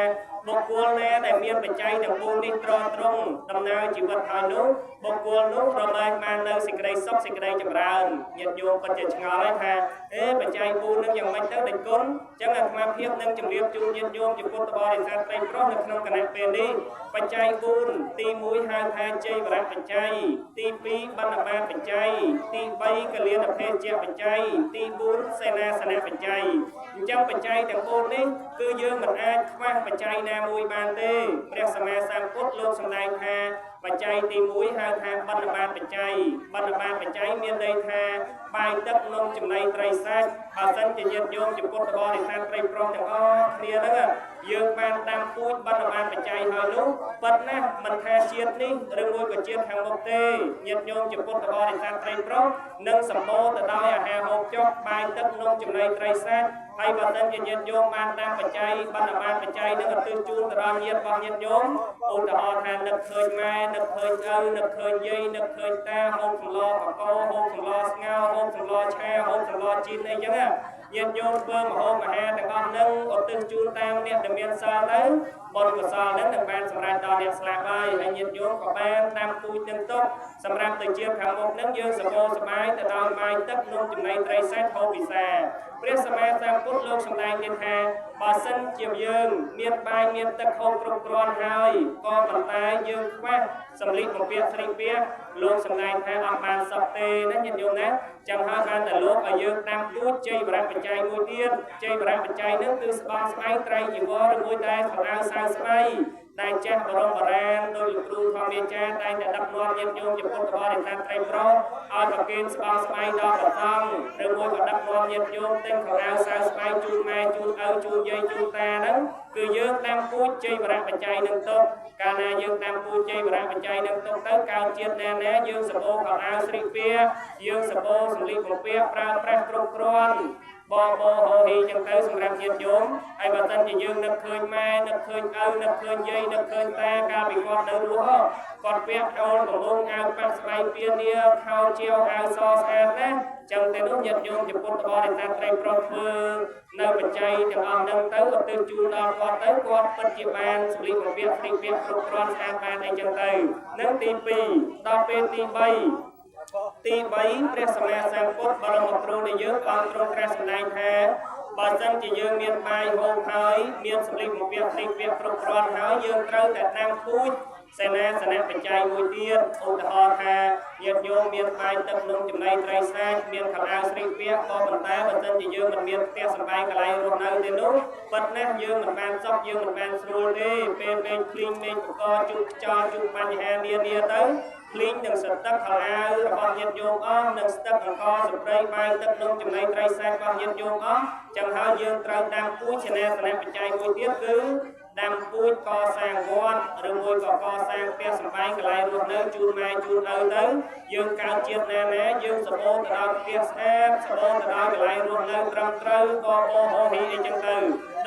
បុគ្គលណាដែលមានបច្ច័យទាំង4នេះត្រង់ត្រង់ដំណើរជីវិតហើយនោះបុគ្គលនោះរមែងបាននៅសេចក្តីសុខសេចក្តីចម្រើនញាតិញោមពិតជាឆ្ងល់ហើយថាអេបច្ច័យ4នឹងយ៉ាងម៉េចទៅដេចគុណអញ្ចឹងអាត្មាភាពនឹងជម្រាបជូនញាតិញោមជាពុទ្ធបរិស័ទត្រីប្រុសនៅក្នុងគណៈពេលនេះបច្ច័យ4ទី1ហៅថាជ័យវរៈបច្ច័យទី2បណ្ឌបាតបច្ច័យទី3កលៀនភេជ្ជបច្ច័យទី4សេនាសនៈបច្ច័យអញ្ចឹងបច្ច័យទាំង4នេះគឺយើងមិនអាចខ្វះបច្ច័យណាមួយបានទេព្រះសម្មាសម្ពុទ្ធលោកសម្ដែងថាបច្ច័យទី1ហៅថាបណ្ឌបាតបច្ច័យបណ្ឌបាតបច្ច័យមានន័យថាបាយទឹកនំចំណីត្រីសាច់បើសិនជាញាតិញោមជាពុទ្ធបរិស័ទត្រីប្រុសទាំងអស់គ្នាហ្នឹងយើងបានដាំពូជបណ្ឌបាតបច្ច័យហើយនោះពិតណាស់មិនថាជាតិនេះឬមួយក៏ជាតិខាងមុខទេញាតិញោមជាពុទ្ធបរិស័ទត្រីប្រុសនឹងសម្បូរទៅដោយអាហារហូបចុកបាយទឹកនំចំណីត្រីសាច់ហើយបើសិនជាញាតិញោមបានដាំបច្ច័យបណ្ឌបាតបច្ច័យនឹងឧទ្ទិសជូនទៅដល់ញាតិរបស់ញាតិញោមឧទាហរណ៍ថានឹកឃើញម៉ែនឹកឃើញឪនឹកឃើញយាយនឹកឃើញតាហូបសម្លកកហូបសម្លស្ងោហូបសម្លឆាហូបសម្លជីនអីចឹងណាញាតិញោមធ្វើម្ហូបអាហារទាំងអស់នឹងឧទ្ទិសជូនតាមអ្នកដែលមានសិលទៅបុណ្យកុសលនឹងនឹងបានសម្រេចដល់អ្នកស្លាប់ហើយហើយញាតិញោមក៏បានតាមពូជនឹងទុកសម្រាប់ទៅជាតិខាងមុខនឹងយើងសម្បូរសប្បាយទៅដោយបាយទឹកនំចំណីត្រីសាច់ហូបពិសាព្រះសម្មាសម្ពុទ្ធលោកសម្ដែងទៀតថាបើសិនជាយើងមានបាយមានទឹកហូបគ្រប់គ្រាន់ហើយក៏ប៉ុន្តែយើងខ្វះសម្លៀកបំពាក់ស្លៀកពាក់លោកសម្ដែងថាអត់បានសោះទេណាញាតិញោមណាចាំហើយបានតែលោកឲ្យយើងដាំពូជជ័យវរៈបច្ច័យមួយទៀតជ័យវរៈបច្ច័យនឹងគឺស្បង់ស្បៃត្រៃជីវរឬមួយតែសម្ដៅសៅស្បៃតែចាស់បរមបុរាណដោយលោកគ្រូធម្មយាចារតែងតែដឹកនាំញាតិញោមជាពុទ្ធបរិស័ទត្រីប្រុសឲ្យប្រគេនស្បង់ស្បៃដល់ព្រះសង្ឃឬមួយក៏ដឹកនាំញាតិញោមទិញខោអាវសៅស្បៃជូនម៉ែជូនឪជូនយាយជូនតាហ្នឹងគឺយើងដាំពូជជ័យវរៈបច្ច័យនឹងទុកកាលណាយើងដាំពូជជ័យវរៈបច្ច័យនឹងទុកទៅកើតជាតិណាណាយើងសម្បូរខោអាវស្លៀកពាក់យើងសម្បូរសម្លៀកបំពាក់ប្រើប្រាស់គ្រប់គ្រាន់បបោហោហ៊ីចឹងទៅសម្រាប់ញាតិញោមហើយបើសិនជាយើងនឹកឃើញម៉ែនឹកឃើញឪនឹកឃើញយាយនឹកឃើញតាកាលពីគាត់នៅរស់គាត់ពាក់អូលកំងអាវប៉ាក់ស្បៃពៀនាខោជាវអាវសស្អាតណាស់ចឹងទៅនោះញាតិញោមជាពុទ្ធបរិស័ទត្រីប្រុសធ្វើនៅបច្ច័យទាំងអស់ហ្នឹងទៅឧទ្ទិសជូនដល់គាត់ទៅគាត់ពិតជាបានសម្លៀកបំពាក់ស្លៀកពាក់គ្រប់គ្រាន់ស្អាតបានអីចឹងទៅនឹងទី2ដល់ពេលទី3ទី3ព្រះសម្មាសម្ពុទ្ធបរមគ្រូនៃយើងអង្គទ្រង់ត្រាស់សម្ដែងថា បើសិនជាយើងមានបាយហូបហើយមានសម្លៀកបំពាក់ស្លៀកពាក់គ្រប់គ្រាន់ហើយយើងត្រូវតែដាំពូជសេនាសនៈបច្ច័យមួយទៀតឧទាហរណ៍ថាញាតិញោមមានបាយទឹកនំចំណីត្រីសាច់មានខោអាវស្លៀកពាក់ក៏ប៉ុន្តែបើសិនជាយើងមិនមានផ្ទះសម្បែងកន្លែងរស់នៅទេនោះពិតណាស់យើងមិនបានសុខយើងមិនបានស្រួលទេពេលមេឃភ្លីងមេឃបកជួបខ្យល់ជួបបញ្ហានានាទៅភ្លីងនឹងស្ទឹកខោអាវរបស់ញាតិញោមអស់និងស្ទឹកអង្ករសម្ដីបាយទឹកនំចំណីត្រីសាច់របស់ញាតិញោមអស់ចឹងហើយយើងត្រូវដាំពូជសេនាសនៈបច្ច័យមួយទៀតគឺដាំពូជកសាងវត្តឬមួយក៏កសាងផ្ទះសម្បែងកន្លែងរស់នៅជូនម៉ែជូនឪទៅយើងកើតជាតិណាណាយើងសម្បូរទៅដោយផ្ទះស្អាតសម្បូរទៅដោយកន្លែងរស់នៅត្រឹមត្រូវកបោហោហ៊ីអីចឹងទៅ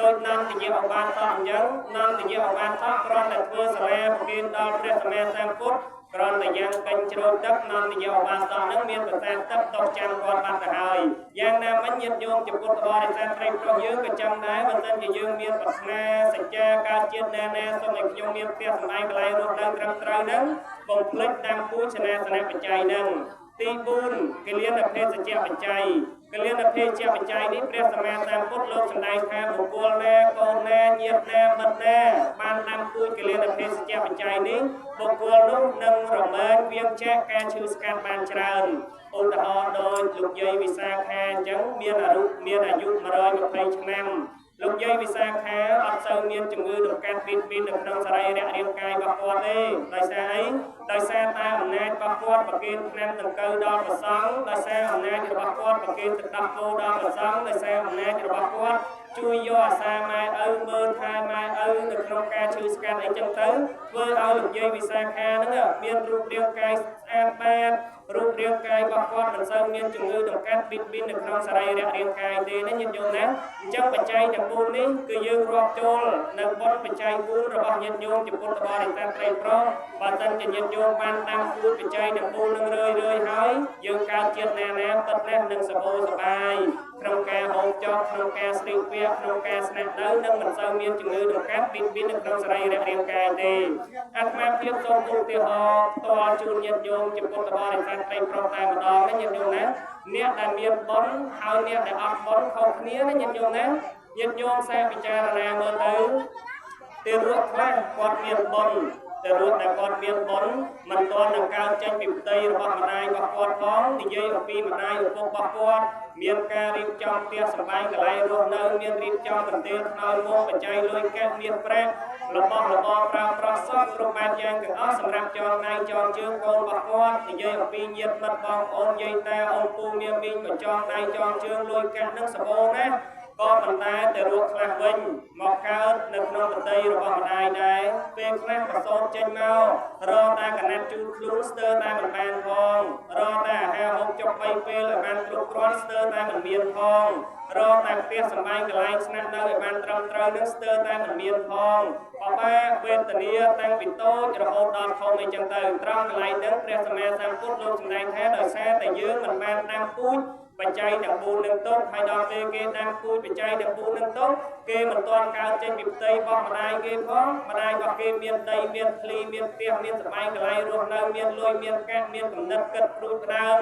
ដោយនន្តយៈអបានតអញ្ចឹងនន្តយៈអបានតគ្រាន់តែធ្វើសាលាប្រគេនដល់ព្រះសម្មាសម្ពុទ្ធគ្រាន់តែយ៉ាងកញ្ជ្រោលទឹកនន្តយៈអបានតនឹងមានប្រសាទទឹកដុសចាំគាត់បាត់ទៅហើយយ៉ាងណាមិញញាតិញោមជាពុទ្ធបរិស័ទប្រិយប្រុសយើងក៏ចាំដែរបើសិនជាយើងមានប្រាថ្នាសច្ចាកើតជាតិណាណាសូមឲ្យខ្ញុំមានផ្ទះសម្បែងកន្លែងរស់នៅត្រឹមត្រូវហ្នឹងកុំភ្លេចដាំពូជសេនាសនៈបច្ច័យហ្នឹងទី4គលានភេសជ្ជបច្ច័យកលានភេសជ្ជបច្ច័យនេះព្រះសម្មាសម្ពុទ្ធលោកសម្ដែងថាបុគ្គលណាកូនណាញាតិណាមិត្តណាបានដាំពូជគលានភេសជ្ជបច្ច័យនេះបុគ្គលនោះនឹងរមែងវៀងចាក់ការឈឺស្កាត់បានច្រើនឧទាហរណ៍ដូចលោកយាយវិសាខាអញ្ចឹងមានអាយុ120ឆ្នាំលោកយាយវិសាខាអត់សូវមានជំងឺដង្កាត់បៀតបៀននៅក្នុងសរីរៈរាងកាយរបស់គាត់ទេដោយសារអីដោយសារតែអំណាចរបស់គាត់ប្រគេនថ្នាំដង្កូវដល់ព្រះសង្ឃដោយសារអំណាចរបស់គាត់ប្រគេនទឹកដោះគោដល់ព្រះសង្ឃដោយសារអំណាចរបស់គាត់ជួយយកអាសាម៉ែឪមើលថែម៉ែឪនៅក្នុងការឈឺស្កាត់អីចឹងទៅធ្វើឲ្យលោកយាយវិសាខាហ្នឹងមានរូបរាងកាយស្អាតបាតរូបរាងកាយរបស់គាត់មិនសូវមានជំងឺដង្កាត់បៀតបៀននៅក្នុងសរីរៈរាងកាយទេណាញាតិញោមណាអញ្ចឹងបច្ច័យទាំង4នេះគឺយើងរាប់ចូលនៅបុណ្យបច្ច័យ4របស់ញាតិញោមជាពុទ្ធបរិស័ទប្រិយប្រុសបើសិនជាញាតិញោមបានដាំពូជបច្ច័យទាំង4នឹងរឿយរឿយហើយយើងកើតជាតិណាណាពិតណាស់នឹងសម្បូរសប្បាយក្នុងការហូបចុកក្នុងការស្លៀកពាក់ក្នុងការស្នាក់នៅនិងមិនសូវមានជំងឺដង្កាត់បៀតបៀននៅក្នុងសរីរៈរាងកាយទេអាត្មាភាពសូមឧទាហរណ៍ផ្ទាល់ជូនញាតិញោមជាពុទ្ធបរិស័ទប្រិយប្រុសតែម្ដងណាញាតិញោមណាអ្នកដែលមានបុណ្យហើយអ្នកដែលអត់បុណ្យខុសគ្នាណាញាតិញោមណាញាតិញោមសាពិចារណាមើលទៅទារកខ្លះគាត់មានបុណ្យតែរស់ដែលគាត់មានបុណ្យមិនទាន់នឹងកើតចេញពីផ្ទៃរបស់ម្ដាយរបស់គាត់ផងនិយាយអំពីម្ដាយឪពុករបស់គាត់មានការរៀបចំផ្ទះសម្បែងកន្លែងរស់នៅមានរៀបចំកន្ទេលខ្នើយមកបច្ច័យលុយកាក់មានប្រាក់របស់របរប្រើប្រាស់សពគ្រប់បែបយ៉ាងទាំងអស់សម្រាប់ចងដៃចងជើងកូនរបស់គាត់និយាយអំពីញាតិមិត្តបងប្អូនយាយតាអូនពូនាងមីងក៏ចងដៃចងជើងលុយកាក់នឹងសម្បូរណាស់ក៏ប៉ុន្តែទៅរកខ្លះវិញមកកើតនៅក្នុងប្រតិរបស់ម្ដាយដែរពេលខ្លះប្រសូតចេញមករកតែកណាត់ជូតខ្លួនស្ទើរតែមិនបានផងរកតែអាហារហូបចុក3ពេលឲ្យបានគ្រប់គ្រាន់ស្ទើរតែមិនមានផងរកតែផ្ទះសម្បែងកន្លែងស្នាក់នៅឲ្យបានត្រឹមត្រូវនឹងស្ទើរតែមិនមានផងបបាវេទនាតាំងពីតូចរហូតដល់ធំអីចឹងទៅត្រង់កន្លែងហ្នឹងព្រះសម្មាសម្ពុទ្ធលោកសម្ដែងថាដោយសារតែយើងមិនបានដាំពូជបច្ច័យទាំង4នឹងទុកហើយដល់ពេលគេដាំពូជបច្ច័យទាំង4នឹងទុកគេមិនទាន់កើតចេញពីផ្ទៃរបស់ម្ដាយគេផងម្ដាយរបស់គេមានដីមានភ្លីមានផ្ទះមានសម្បែងកន្លែងរស់នៅមានលុយមានកាក់មានកំណត់គិតព្រួយផ្ដើម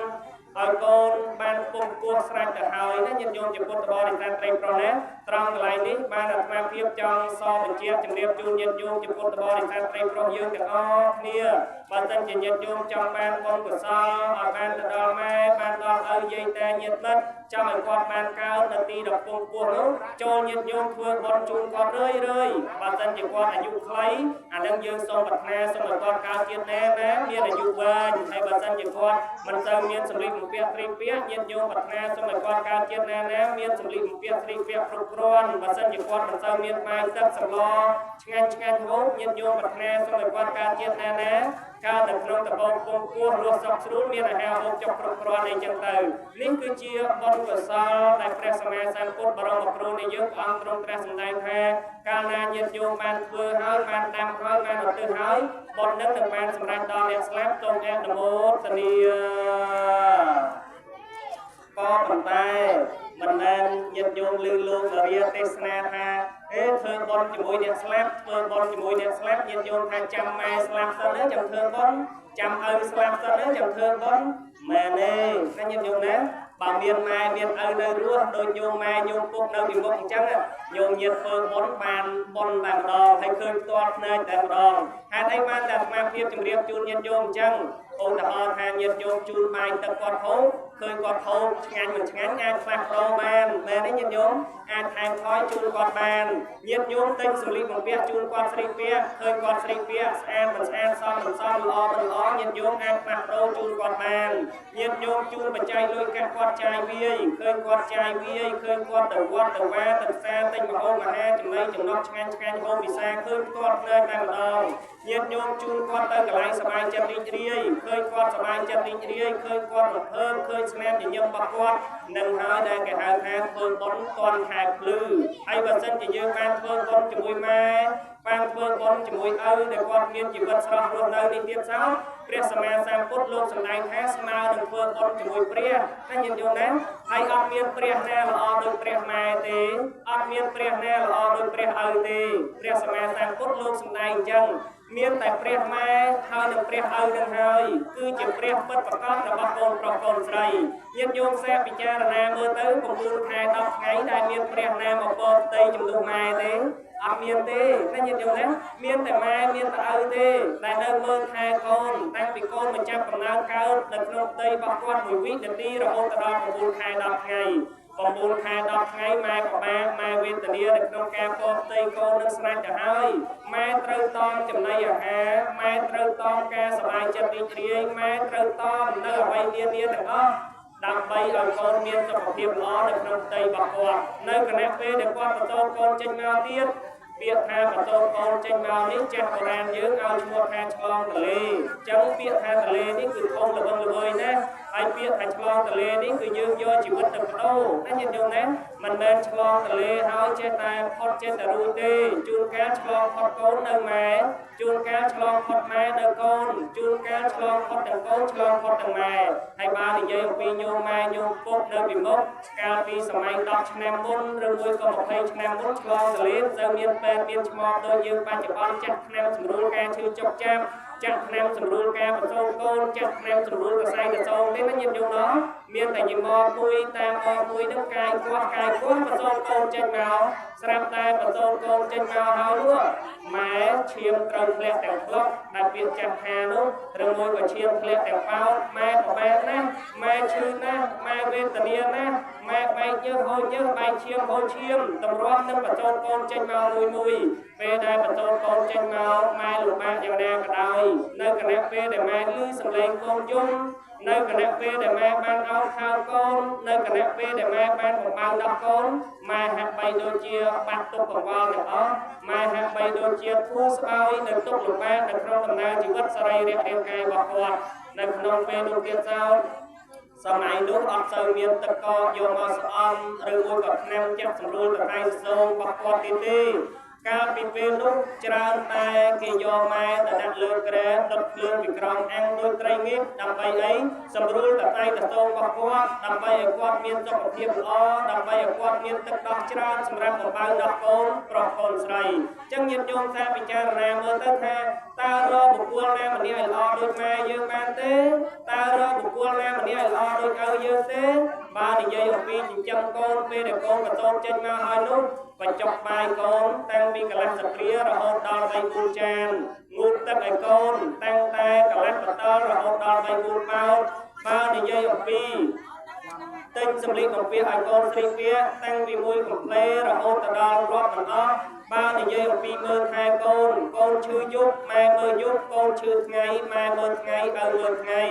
ឲ្យកូនបានពុំពោះស្រេចទៅហើយណាញាតិញោមជាពុទ្ធបរិស័ទប្រិយប្រុសណាត្រង់កន្លែងនេះបានអាត្មាភាពចង់សបញ្ជាក់ជំរាបជូនញាតិញោមជាពុទ្ធបរិស័ទប្រិយប្រុសយើងទាំងអស់គ្នាបើសិនជាញាតិញោមចង់បានបុណ្យកុសលឲ្យបានទៅដល់ម៉ែបានដល់ឪយាយតាញាតិមិត្តចង់ឲ្យគាត់បានកើតនៅទីដ៏ពងពោះនោះចូលញាតិញោមធ្វើបុណ្យជូនគាត់រឿយរឿយបើសិនជាគាត់អាយុខ្លីអានឹងយើងសូមប្រាថ្នាសូមឲ្យគាត់កើតជាតិណាណាមានអាយុវែងហើយបើសិនជាគាត់មិនសូវមានសម្លៀកបំពាក់ត្រីពាក់ញាតិញោមប្រាថ្នាសូមឲ្យគាត់កើតជាតិណាណាមានសម្លៀកបំពាក់ត្រីពាក់គ្រប់គ្រាន់បើសិនជាគាត់មិនសូវមានបាយទឹកសម្លឆ្ងាញ់ឆ្ងាញ់ហូបញាតិញោមប្រាថ្នាសូមឲ្យគាត់កើតជាតិណាណាកើតនៅក្នុងតបោពងពោះរស់សុខស្រួលមានអាហារហូបចុកគ្រប់គ្រាន់អីចឹងទៅនេះគឺជាបុណ្យកុសលដែលព្រះសម្មាសម្ពុទ្ធបរមគ្រូនៃយើងព្រះអង្គទ្រង់ត្រាស់សម្ដែងថាកាលណាញាតិញោមបានធ្វើហើយបានដាំហើយបានឧទ្ទិសហើយបុណ្យនឹងនឹងបានសម្រេចដល់អ្នកស្លាប់សូមអនុមោទនាក៏ប៉ុន្តែមិនមែនញាតិញោមឮលោកនារាទេសនាថាអេធ្វើបុណ្យជាមួយអ្នកស្លាប់ធ្វើបុណ្យជាមួយអ្នកស្លាប់ញាតិញោមថាចាំម៉ែស្លាប់សិនណាចាំធ្វើបុណ្យចាំឪស្លាប់សិនណាចាំធ្វើបុណ្យមែនទេណាញាតិញោមណា បើមានម៉ែមានឪនៅរស់ដូចញោមម៉ែញោមពុកនៅពីមុខអញ្ចឹងញោមញាតធ្វើបុណ្យបានបុណ្យតែម្ដងហើយឃើញផ្ទាល់ភ្នែកតែម្ដងហេតុអីបានតែអាត្មាភាពជម្រាបជូនញាតិញោមអញ្ចឹងឧទាហរណ៍ថាញាតិញោមជូនបាយទឹកគាត់ហូបឃើញគាត់ហូបឆ្ងាញ់មិនឆ្ងាញ់អាចផ្លាស់ប្ដូរបានមែនទេញាតិញោមអាចថែមថយជូនគាត់បានញាតិញោមទិញសម្លៀកបំពាក់ជូនគាត់ស្រីពាក់ឃើញគាត់ស្រីពាក់ស្អាតមិនស្អាតសមមិនសមល្អមិនល្អញាតិញោមអាចផ្លាស់ប្ដូរជូនគាត់បានញាតិញោមជូនបច្ច័យលុយកាក់គាត់ចាយវាយឃើញគាត់ចាយវាយឃើញគាត់ទៅវត្តទៅវាទៅផ្សារទិញម្ហូបអាហារចំណីចំណុកឆ្ងាញ់ឆ្ងាញ់ហូបពិសាឃើញផ្ទាល់ភ្នែកតែម្ដងញាតិញោមជូនគាត់ទៅកន្លែងសប្បាយចិត្តរីករាយឃើញគាត់សប្បាយចិត្តរីករាយឃើញគាត់រំភើបឃើញស្នាមញញឹមរបស់គាត់នឹងហើយដែលគេហៅថាធ្វើបុណ្យទាន់ខែភ្លឺហើយបើសិនជាយើងបានធ្វើបុណ្យជាមួយម៉ែបានធ្វើបុណ្យជាមួយឪដែលគាត់មានជីវិតស្រស់រស់នៅនេះទៀតសោតព្រះសម្មាសម្ពុទ្ធលោកសម្ដែងថាស្មើនឹងធ្វើបុណ្យជាមួយព្រះណាញាតិញោមណាហើយអត់មានព្រះណាល្អដូចព្រះម៉ែទេអត់មានព្រះណាល្អដូចព្រះឪទេព្រះសម្មាសម្ពុទ្ធលោកសម្ដែងអញ្ចឹងមានតែព្រះម៉ែហើយនិងព្រះឪនឹងហើយគឺជាព្រះពិតប្រាកដរបស់កូនប្រុសកូនស្រីញាតិញោមសាពិចារណាមើលទៅ9ខែ10ថ្ងៃដែលមានព្រះណាមកពរផ្ទៃជំនួសម៉ែទេអត់មានទេណាញាតិញោមណាមានតែម៉ែមានតែឪទេដែលនៅមើលថែកូនតាំងពីកូនមកចាប់កំណើតកើតនៅក្នុងផ្ទៃរបស់គាត់មួយវិនាទីរហូតដល់9ខែ10ថ្ងៃ9ខែ10ថ្ងៃម៉ែពិបាកម៉ែវេទនានៅក្នុងការពរផ្ទៃកូននឹងស្រេចទៅហើយម៉ែត្រូវតមចំណីអាហារម៉ែត្រូវតមការសប្បាយចិត្តរីករាយម៉ែត្រូវតមនៅអ្វីនានាទាំងអស់ដើម្បីឲ្យកូនមានសុខភាពល្អនៅក្នុងផ្ទៃរបស់គាត់នៅខណៈពេលដែលគាត់បន្តកូនចេញមកទៀតពាក្យថាបន្តកូនចេញមកនេះចាស់បុរាណយើងឲ្យឈ្មោះថាឆ្លងទលេអញ្ចឹងពាក្យថាទលេនេះគឺធំល្វឹងល្វើយណាស់ហើយពាក្យថាឆ្លងទលេនេះគឺយើងយកជីវិតទៅបដូរណាញាតិញោមណាមិនមែនឆ្លងទលេហើយចេះតែផុតចេះតែរួចទេជួនកាលឆ្លងផុតកូននៅម៉ែជួនកាលឆ្លងផុតម៉ែនៅកូនជួនកាលឆ្លងផុតទាំងកូនឆ្លងផុតទាំងម៉ែហើយបើនិយាយអំពីញោមម៉ែញោមពុកនៅពីមុខកាលពីសម័យ10ឆ្នាំមុនឬមួយក៏20ឆ្នាំមុនឆ្លងទលេមិនសូវមានពេទ្យមានឆ្មក់ដូចយើងបច្ចុប្បន្នចាក់ថ្នាំសម្រួលការឈឺចុកចាប់ចាក់ថ្នាំសម្រួលការបន្សូកូនចាក់ថ្នាំសម្រួលសរសៃកសោទេណាញាតិញោមណោះមានតែញមកមួយតាមមកមួយនឹងកាយគាស់កាយគាស់បន្សូកូនចេញមកស្រាប់តែបន្សូកូនចេញមកហើយនោះម៉ែឈាមត្រូវធ្លាក់ទាំងផ្លុកដែលពាក្យចាស់ថានោះឬមួយក៏ឈាមធ្លាក់ទាំងប៉ោតម៉ែពិបាកណាស់ម៉ែឈឺណាស់ម៉ែវេទនាណាស់ម៉ែបែកញើសហូរញើសបែកឈាមហូរឈាមតម្រាំនឹងបន្សូកូនចេញមកមួយមួយពេលដែលបន្សូកូនចេញមកម៉ែលំបាកយ៉ាងណាក៏ដោយនៅខណៈពេលដែលម៉ែឮសំឡេងកូនយំនៅខណៈពេលដែលម៉ែបានអោបខោកូននៅខណៈពេលដែលម៉ែបានបំបៅដោះកូនម៉ែហាក់បីដូចជាបាត់ទុកកង្វល់ទាំងអស់ម៉ែហាក់បីដូចជាធូរស្បើយនៅទុកលំបាកនៅក្នុងដំណើរជីវិតសរីរាង្គរាងកាយរបស់គាត់នៅក្នុងពេលនោះទៀតសោតសម័យនោះអត់សូវមានទឹកកកយកមកស្អំឬមួយក៏ថ្នាំចាក់សម្រួលកន្លែងសូងរបស់គាត់ទៀតទេកាលពីពេលនោះច្រើនតែគេយកម៉ែទៅដាក់លើគ្រែដុតភ្លើងពីក្រោមអាំងដូចត្រីងៀតដើម្បីអីសម្រួលកន្លែងកសោរបស់គាត់ដើម្បីឲ្យគាត់មានសុខភាពល្អដើម្បីឲ្យគាត់មានទឹកដោះច្រើនសម្រាប់បំបៅដោះកូនប្រុសកូនស្រីអញ្ចឹងញាតិញោមសាពិចារណាមើលទៅថាតើរកបុគ្គលណាម្នាក់ឲ្យល្អដូចម៉ែយើងបានទេតើរកបុគ្គលណាម្នាក់ឲ្យល្អដូចឪយើងទេបើនិយាយអំពីចិញ្ចឹមកូនពេលដែលកូនបន្ទោចេញមកហើយនោះបញ្ចុកបាយកូនតាំងពីកន្លះស្ព្រារហូតដល់3 4ចានងូតទឹកឲ្យកូនតាំងតែកន្លះបតលរហូតដល់3 4ប៉ោតបើនិយាយអំពីទិញសម្លៀកបំពាក់ឲ្យកូនស្រីពាក់តាំងពីមួយកំផ្លេរហូតទៅដល់រាប់មិនអស់បើនិយាយអំពីមើលថែកូនកូនឈឺយប់ម៉ែមើលយប់កូនឈឺថ្ងៃម៉ែមើលថ្ងៃឪមើលថ្ងៃ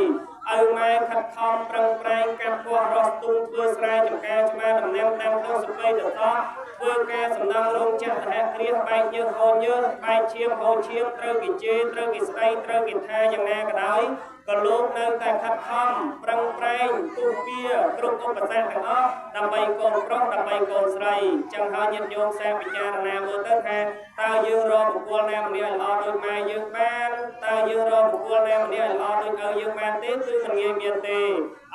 ឪម៉ែខិតខំប្រឹងប្រែងកាត់ពោះរស់ទុំធ្វើស្រែចម្ការឆ្មាដំណាំតាមដុះសពៃទៅសោះធ្វើការសំណងរោងចក្រសហគ្រាសបែកញើសហូរញើសបែកឈាមហូរឈាមត្រូវគេជេរត្រូវគេស្ដីត្រូវគេថាយ៉ាងណាក៏ដោយក៏លោកនៅតែខិតខំប្រឹងប្រែងទូពៀគ្រប់ឧបសគ្គទាំងអស់ដើម្បីកូនប្រុសដើម្បីកូនស្រីចឹងហើយញាតិញោមសាពិចារណាមើលទៅថាតើយើងរកបុគ្គលណាម្នាក់ឲ្យល្អដូចម៉ែយើងបានតើយើងរកបុគ្គលណាម្នាក់ឲ្យល្អដូចឪយើងបានទេគឺមិនងាយមានទេ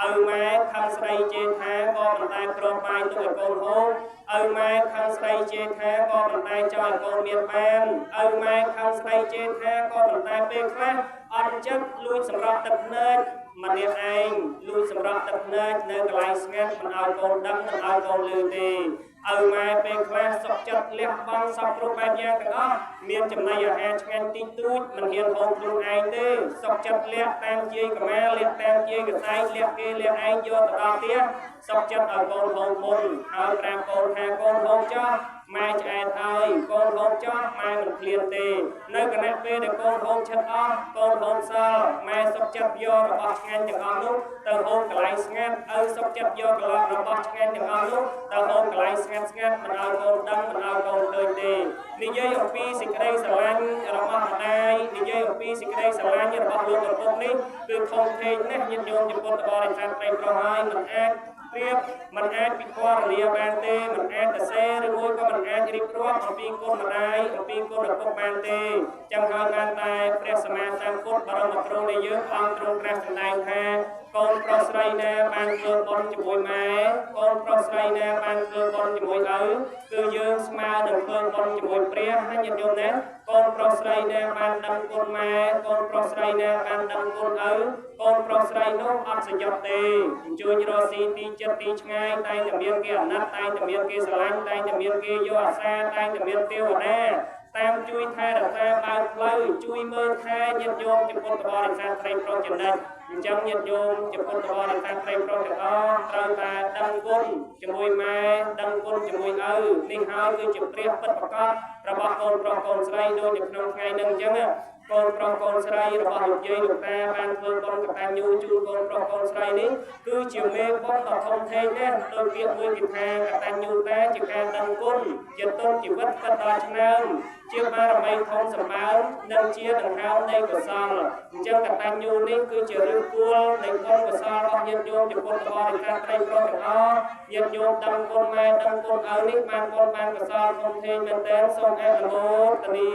ឪម៉ែខំស្ដីជេរថាក៏ប៉ុន្តែគ្របបាយទុកឲ្យកូនហូប ឪម៉ែខឹងស្ដីជេរថាក៏ប៉ុន្តែចង់ឲ្យកូនមានបានឪម៉ែខឹងស្ដីជេរថាក៏ប៉ុន្តែពេលខ្លះអត់ចិត្តលួចសម្រាប់ទឹកភ្នែកម្នាក់ឯងលួចសម្រាប់ទឹកភ្នែកនៅកន្លែងស្ងាត់មិនឲ្យកូនដឹងមិនឲ្យកូនឮទេឪម៉ែពេលខ្លះសុខចិត្តលះបង់សពគ្រប់បែបយ៉ាងទាំងអស់មានចំណីអាហារឆ្ងាញ់តិចតួចមិនហ៊ានហូបខ្លួនឯងទេសុខចិត្តលះតាមជាយកម៉ាលះតាមជាយកសែងលះគេលះឯងយកទៅដល់ផ្ទះសុខចិត្តឲ្យកូនហូបមុនហើយប្រាប់កូនថាកូនហូបចោះម៉ែឆ្អែតហើយកូនហូបចោះម៉ែមិនឃ្លានទេនៅគណៈពេលដែលកូនហូបឆិតអស់កូនហូបសល់ម៉ែសុខចិត្តយករបស់ឆ្ងាញ់ទាំងអស់នោះទៅហូបកន្លែងស្ងាត់ឪសុខចិត្តយកកន្លងរបស់ឆ្ងាញ់ទាំងអស់នោះទៅហូបកន្លែងស្ងាត់ស្ងាត់មិនឲ្យកូនដឹងមិនឲ្យកូនឃើញទេនិយាយអំពីសេចក្តីស្រឡាញ់របស់ម្ដាយនិយាយអំពីសេចក្តីស្រឡាញ់របស់លោកឪពុកនេះគឺធំធេងណាស់ញាតិញោមចំពោះតបរិស័ទប្រិយប្រុសហើយមិនអាចប្រៀបមិនអាចពិពណ៌នាបានទេមិនអាចទៅសេឬមួយក៏មិនអាចរៀបរាប់អំពីគុណម្ដាយអំពីគុណឪពុកបានទេចាំហើយបានតែព្រះសម្មាសម្ពុទ្ធបរមគ្រូនៃយើងអង្គទ្រង់ត្រាស់សម្ដែងថាកូនប្រុសស្រីណាបានធ្វើបុណ្យជាមួយម៉ែកូនប្រុសស្រីណាបានធ្វើបុណ្យជាមួយឪគឺយើងស្មើនឹងធ្វើបុណ្យជាមួយព្រះណាញាតិញោមណាកូនប្រុសស្រីណាបានដឹងគុណម៉ែកូនប្រុសស្រីណាបានដឹងគុណឪកូនប្រុសស្រីនោះអត់សញ្ញត់ទេអញ្ជើញរកស៊ីទីចិត្តទីឆ្ងាយតែតែមានគេអាណិតតែតែមានគេស្រឡាញ់តែតែមានគេយកអាសាតែតែមានទេវតាតាមជួយថែរក្សាបើកផ្លូវជួយមើលថែញាតិញោមចំពោះតបរិស័ទត្រីប្រុសចំណិចអញ្ចឹងញាតិញោមចំពោះតបរិស័ទត្រីប្រុសទាំងអស់ត្រូវតែដឹងគុណជាមួយម៉ែដឹងគុណជាមួយឪនេះហើយគឺជាព្រះពិតប្រាកដរបស់កូនប្រុសកូនស្រីដូចនៅក្នុងថ្ងៃនេះអញ្ចឹងកូនប្រុសកូនស្រីរបស់លោកយាយលោកតាបានធ្វើបុណ្យកតញ្ញូជូនកូនប្រុសកូនស្រីនេះគឺជាមេបុណ្យដ៏ធំធេងណាស់ដោយពាក្យមួយគេថាកតញ្ញូតាជាការដឹងគុណជាទុនជីវិតពិតដល់ឆ្នើមជាបារមីធំសម្បើមនិងជាដង្ហើមនៃកុសលអញ្ចឹងកតញ្ញូនេះគឺជាឫសគល់នៃបុណ្យកុសលរបស់ញាតិញោមចំពោះបរិការត្រីប្រុសទាំងអស់ញាតិញោមដឹងគុណម៉ែដឹងគុណឪនេះបានបុណ្យបានកុសលធំធេងមែនទែនសូមអនុមោទនា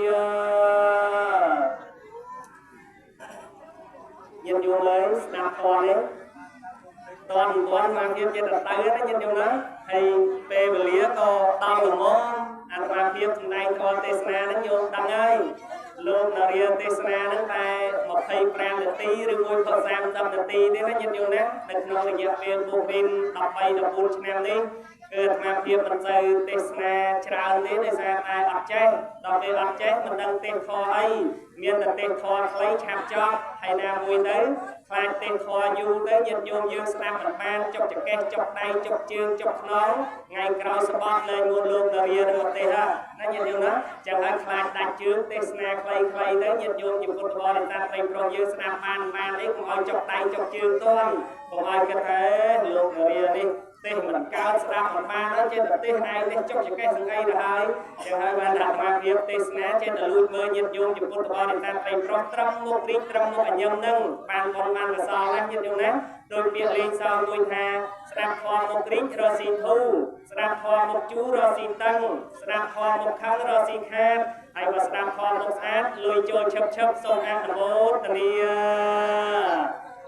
ញាតិញោមលើស្ដាប់ធម៌នេះតន់តន់មកទៀតចិត្តទៅណាញាតិញោមណាហើយពេលវេលាក៏ដល់ល្មមអាត្មាភាពសម្ដែងធម៌ទេសនាហ្នឹងញោមដឹងហើយលោកនារាទេសនាហ្នឹងតែ25នាទីឬមួយក៏30នាទីទេណាញាតិញោមណានៅក្នុងរយៈពេលពុះរិន13 14ឆ្នាំនេះគឺអាត្មាភាពមិនសូវទេសនាច្រើនទេដោយសារតែអត់ចេះដល់ពេលអត់ចេះមិនដឹងទេសធម៌អីមានតែទេសធម៌ខ្លីឆាប់ចប់ហើយណាមួយទៅខ្លាចទេសធម៌យូរទៅញាតិញោមយើងស្ដាប់មិនបានចុកចង្កេះចុកដៃចុកជើងចុកខ្នងថ្ងៃក្រោយស្បត់លែងមួយលោកនារានឹងទេសណាញាតិញោមណាចឹងហើយខ្លាចដាច់ជើងទេសនាខ្លីៗទៅញាតិញោមជាពុទ្ធបរិស័ទប្រិយប្រុសយើងស្ដាប់បានបានអីកុំឲ្យចុកដៃចុកជើងទាន់កុំឲ្យគិតថាលោកនារានេះទេសមិនកើតស្ដាប់មិនបានហើយចេះតែទេសឯងនេះចុកចង្កេះសង្អីទៅហើយចឹងហើយបានអាត្មាភាពទេសនាចេះតែលួចមើលញាតិញោមជាពុទ្ធបរិស័ទប្រិយប្រុសត្រឹមមុខរីកត្រឹមមុខអញឹមនឹងបានបុណ្យបានកុសលណាញាតិញោមណាដោយពាក្យលេងសើចមួយថាស្ដាប់ធម៌មុខរីករកស៊ីធូស្ដាប់ធម៌មុខជូររកស៊ីតឹងស្ដាប់ធម៌មុខខឹងរកស៊ីខាតហើយបើស្ដាប់ធម៌មុខស្អាតលុយចូលឈឹបឈឹបសូមអនុមោទនា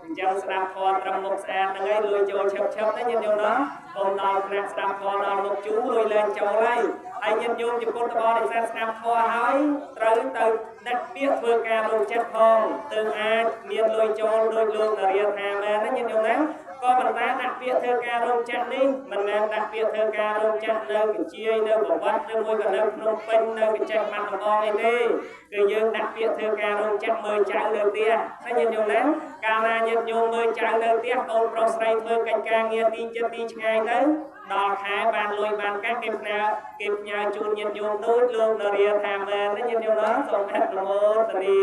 អញ្ចឹងស្ដាប់ធម៌ត្រឹមមុខស្អាតហ្នឹងឯងលុយចូលឈឹបឈឹបណាញាតិញោមណាកុំដល់ថ្នាក់ស្ដាប់ធម៌ដល់មុខជូរលុយលែងចូលហើយហើយញាតិញោមជាពុទ្ធបរិស័ទស្ដាប់ធម៌ហើយត្រូវទៅដាក់ពាក្យធ្វើការរោគចិត្តផងទើបអាចមានលុយចូលដោយលោកនារាថាមែនណាញាតិញោមណាក៏ប៉ុន្តែដាក់ពាក្យធ្វើការរោគចិត្តនេះមិនមែនដាក់ពាក្យធ្វើការរោគចិត្តនៅកញ្ជាយនៅប្រវត្តិឬមួយក៏នៅភ្នំពេញនៅកញ្ចេះបាត់ដំបងអីទេគឺយើងដាក់ពាក្យធ្វើការរោគចិត្តមើលចៅនៅផ្ទះណាញាតិញោមណាកាលណាញាតិញោមមើលចៅនៅផ្ទះកូនប្រុសស្រីធ្វើកិច្ចការងារទីចិត្តទីឆ្ងាយទៅដល់ខែបានលុយបានកាក់គេផ្ញើជូនញាតិញោមដូចលោកនារាថាមែនណាញាតិញោមណាសូមអនុមោទនា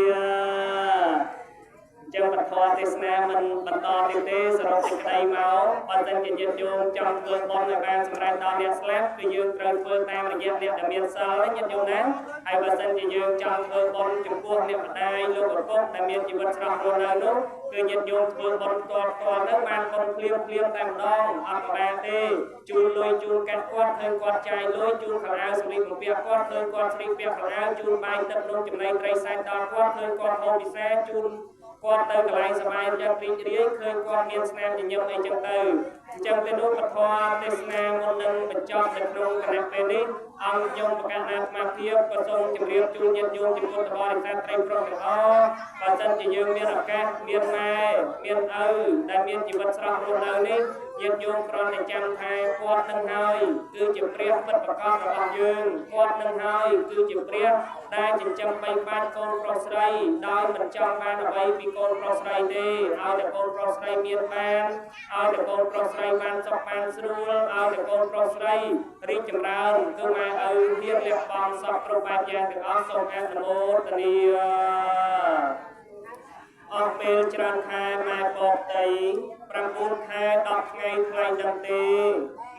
ចឹងបន្តទេសនាមិនបន្តទៀតទេសរុបសេចក្តីមកបើសិនជាញាតិញោមចង់ធ្វើបុណ្យឲ្យបានសម្រេចដល់អ្នកស្លាប់គឺយើងត្រូវធ្វើតាមរយៈអ្នកដែលមានសិលណាញាតិញោមណាហើយបើសិនជាយើងចង់ធ្វើបុណ្យចំពោះអ្នកម្ដាយលោកឪពុកដែលមានជីវិតស្រស់រស់នៅនោះគឺញាតិញោមធ្វើបុណ្យផ្ទាល់ផ្ទាល់ទៅបានបុណ្យភ្លាមភ្លាមតែម្ដងអត់បានទេជូនលុយជូនកាត់គាត់ឃើញគាត់ចាយលុយជូនខោអាវសម្លៀកបំពាក់គាត់ឃើញគាត់ស្លៀកពាក់ខោអាវជូនបាយទឹកនំចំណីត្រីសាច់ដល់គាត់ឃើញគាត់ហូបពិសាជូនគាត់ទៅកន្លែងសប្បាយចិត្តរីករាយឃើញគាត់មានស្នាមញញឹមអីចឹងទៅ អញ្ចឹងពេលនោះពធទេសនាមុននឹងបញ្ចប់នៅក្នុងគណៈពេលនេះ អង្គខ្ញុំប្រកាសណាអាត្មាភាពក៏សូមជម្រាបជូនញាតិញោមជាពុទ្ធបរិស័ទត្រីប្រុសទាំងអស់ បើសិនជាយើងមានឱកាសមានម៉ែមានឪដែលមានជីវិតស្រស់រស់នៅនេះ ញាតិញោមគ្រាន់តែចាំថាគាត់នឹងហើយគឺជាព្រះពិតប្រាកដរបស់យើង គាត់នឹងហើយគឺជាព្រះដែលចិញ្ចឹមបីបាច់កូនប្រុសស្រីដោយមិនចង់បានអ្វីពីកូនប្រុសស្រីទេ ឲ្យតែកូនប្រុសស្រីមានបាន ឲ្យតែកូនប្រុសស្រីបានសុខបានស្រួល ឲ្យតែកូនប្រុសស្រីរីកចម្រើន គឺម៉ែឪហ៊ានលះបង់សពគ្រប់បែបយ៉ាងទាំងអស់ សូមអនុមោទនា។ អស់ពេលច្រើនខែម៉ែពកតី 9ខែ10ថ្ងៃថ្លៃដឹងទេ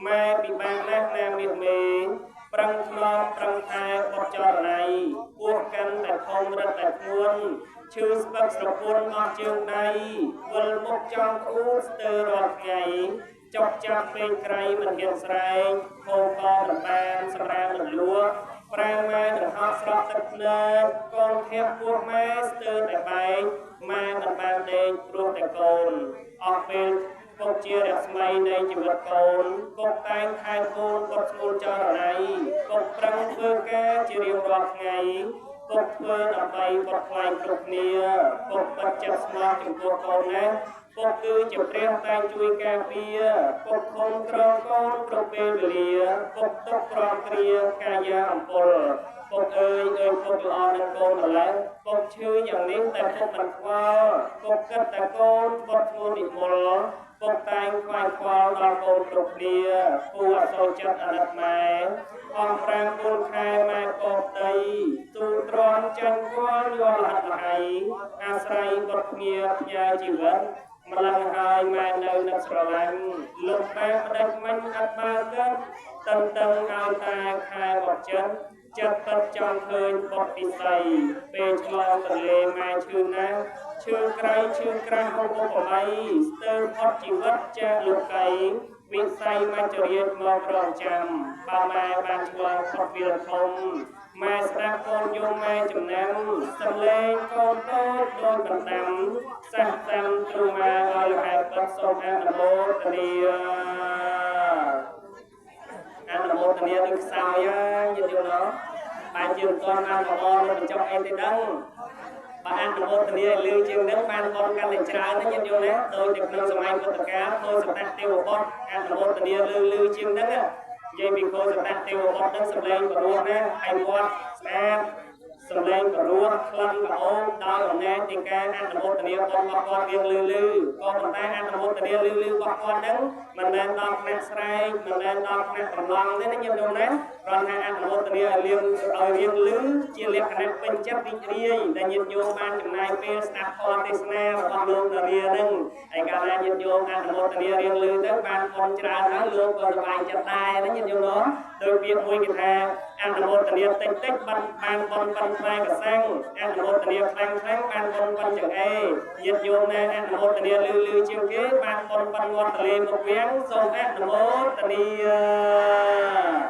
ម៉ែពិបាកណាស់ណាមាសមេ ប្រឹងថ្នមប្រឹងថែបុត្រចរណៃ ពោះកាន់តែធំរឹតតែធ្ងន់ ឈឺស្ពឹកស្រពន់អស់ជើងដៃ វិលមុខចង់ក្អួលស្ទើររាល់ថ្ងៃ ចុកចាប់ពេកក្រៃមិនហ៊ានស្រែក ហូបក៏មិនបានសម្រាមមិនលក់ ប្រាងម៉ែដង្ហោះស្រក់ទឹកភ្នែក កូនធៀបពោះម៉ែស្ទើរតែបែក ម៉ែមិនបានដេកព្រោះតែកូន អស់ពេលពុកជារស្មីនៃជីវិតកូន ពុកតែងថែកូនបុតស្មូលចរណៃ ពុកប្រឹងធ្វើការជារៀងរាល់ថ្ងៃ ពុកធ្វើដើម្បីបុតថ្លៃគ្រប់គ្នា ពុកពិតចិត្តស្មោះចំពោះកូនណាស់ ពុកគឺជាព្រះតែងជួយការពារ ពុកខំក្រងកូនគ្រប់ពេលវេលា ពុកទុកក្រមគ្រាកាយាអំពល ពុកអើយអើយពុកល្អនឹងកូនម្ល៉េះ ពុកឈឺយ៉ាងនេះតែពុកមិនខ្វល់ ពុកគិតតែកូនបុតឈ្មោះនិមល ពុកតែងខ្វាយខ្វល់ដល់កូនគ្រប់គ្នា គួរអសូរចិត្តអាណិតម៉ែ អស់ប្រាំ4ខែម៉ែកោដីទូទ្រាំចាញ់គាល់យល់ហត់លហើយ អាស្រ័យបុតគ្នាផ្ញើជីវិតម្លឹងហើយម៉ែនៅនឹកស្រឡាញ់ លោកម៉ែផ្ដេចមិញអត់បើកិនតឹងតឹងឲ្យតែខែមកចិត្ត ចិត្តពិតចង់ឃើញបុតពិសី ពេលឆ្លងទន្លេម៉ែឈឺណាស់ ឈឺក្រៃឈឺក្រាស់ហូបឧបម័យ ស្ទើរផុតជីវិតចាស់លោកី វិស័យមច្ចរាជមករងចាំ បើម៉ែបានឆ្លងផុតវាលធំ ម៉ែស្ដាប់កូនយំម៉ែចំណាំ សំលេងកូនតូចដូចបណ្ដាំ សះសាំទ្រូម៉ែឲ្យហេតុពិត សូមអនុមោទនា។ អនុមោទនាដូចខ្សោយហើយញាតិញោមណោះ បែរជាមិនទាន់បានបបរនៅបញ្ចុះអីទេដឹង បើអនុមោទនាឲ្យលឺជាងនឹងបានបនកាន់តែច្រើនណាញាតិញោមណា ដូចនៅក្នុងសម័យពុទ្ធកាល ខោសតៈទេវបុត្រអនុមោទនាលឺលឺជាងនឹង និយាយពីខោសតៈទេវបុត្រនឹងសំឡេងបរោះណា ហើយវត្តស្អាត សំឡេងបរោះក្លិនក្រអូប ដោយអំណាចនៃការអនុមោទនាបុណ្យរបស់គាត់រៀងលឺលឺ ក៏ប៉ុន្តែអនុមោទនាលឺលឺរបស់គាត់ហ្នឹងមិនមែនដល់ថ្នាក់ស្រែក មិនមែនដល់ថ្នាក់ប្រឡងទេណាញាតិញោមណា គ្រាន់តែអនុមោទនាឲ្យលៀងឲ្យរៀងលឺជាលក្ខណៈពេញចិត្តរីករាយ ដែលញាតិញោមបានចំណាយពេលស្ដាប់ធម៌ទេសនារបស់លោកនារាហ្នឹង ហើយកាលណាញាតិញោមអនុមោទនារៀងលឺទៅបានបុណ្យច្រើនហើយ លោកក៏សប្បាយចិត្តដែរណាញាតិញោមណោះ។ ដោយពាក្យមួយគេថា អនុមោទនាតិចតិចបានបានបុណ្យប៉ុនផ្លែកសាំង អនុមោទនាខ្លាំងខ្លាំងបានបុណ្យប៉ុនចង្អេ ញាតិញោមណាអនុមោទនាលឺលឺជាងគេបានបុណ្យប៉ុនងាត់ទលេមុខវាំង សូមអនុមោទនា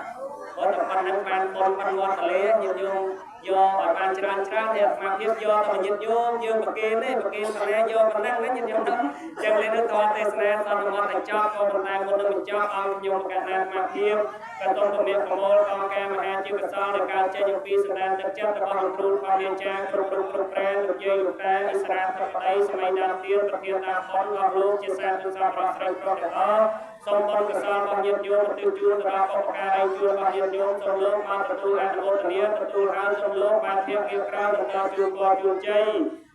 ។ បើតែប៉ុណ្្នឹងបានបុណ្យប៉ុនងាត់ទលេ ញាតិញោមយកឲ្យបានច្រើនច្រើន តែអាត្មាភាពយកតែញាតិញោមយើងប្រគេនទេ ប្រគេនប៉ុណ្ណាយកប៉ុណ្ណឹងណាញាតិញោមហ្នឹង។ ចឹងលេខនោះតទេសនាសន្មតតែចប់ ក៏ប៉ុន្តែមុននឹងបញ្ចប់ អង្គខ្ញុំប្រកាសណាអាត្មាភាពក៏សូមពមៀប្រមូលកងការមហាជាកសលដែលកើតចេញអំពីសន្តានទឹកចិត្តរបស់លោកគ្រូធម្មយាចារ្យគ្រប់រូបគ្រប់ប្រាន លោកយាយលោកតាអិសរាធិបតីសម័យដើមទៀត ប្រធានដើមបុណ្យអស់លោកជាសាធុសប្រុសស្រីប្រុសទាំងអស់ សូមបុណ្យកុសលរបស់ញាតិញោមឧទ្ទិសជូនទៅដល់បុព្វការីជនរបស់ញាតិញោម សូមលោកមកទទួលអនុមោទនា ទទួលហើយសូមលោកបានភាពរៀបក្រោយបន្តជូនពរជូនជ័យ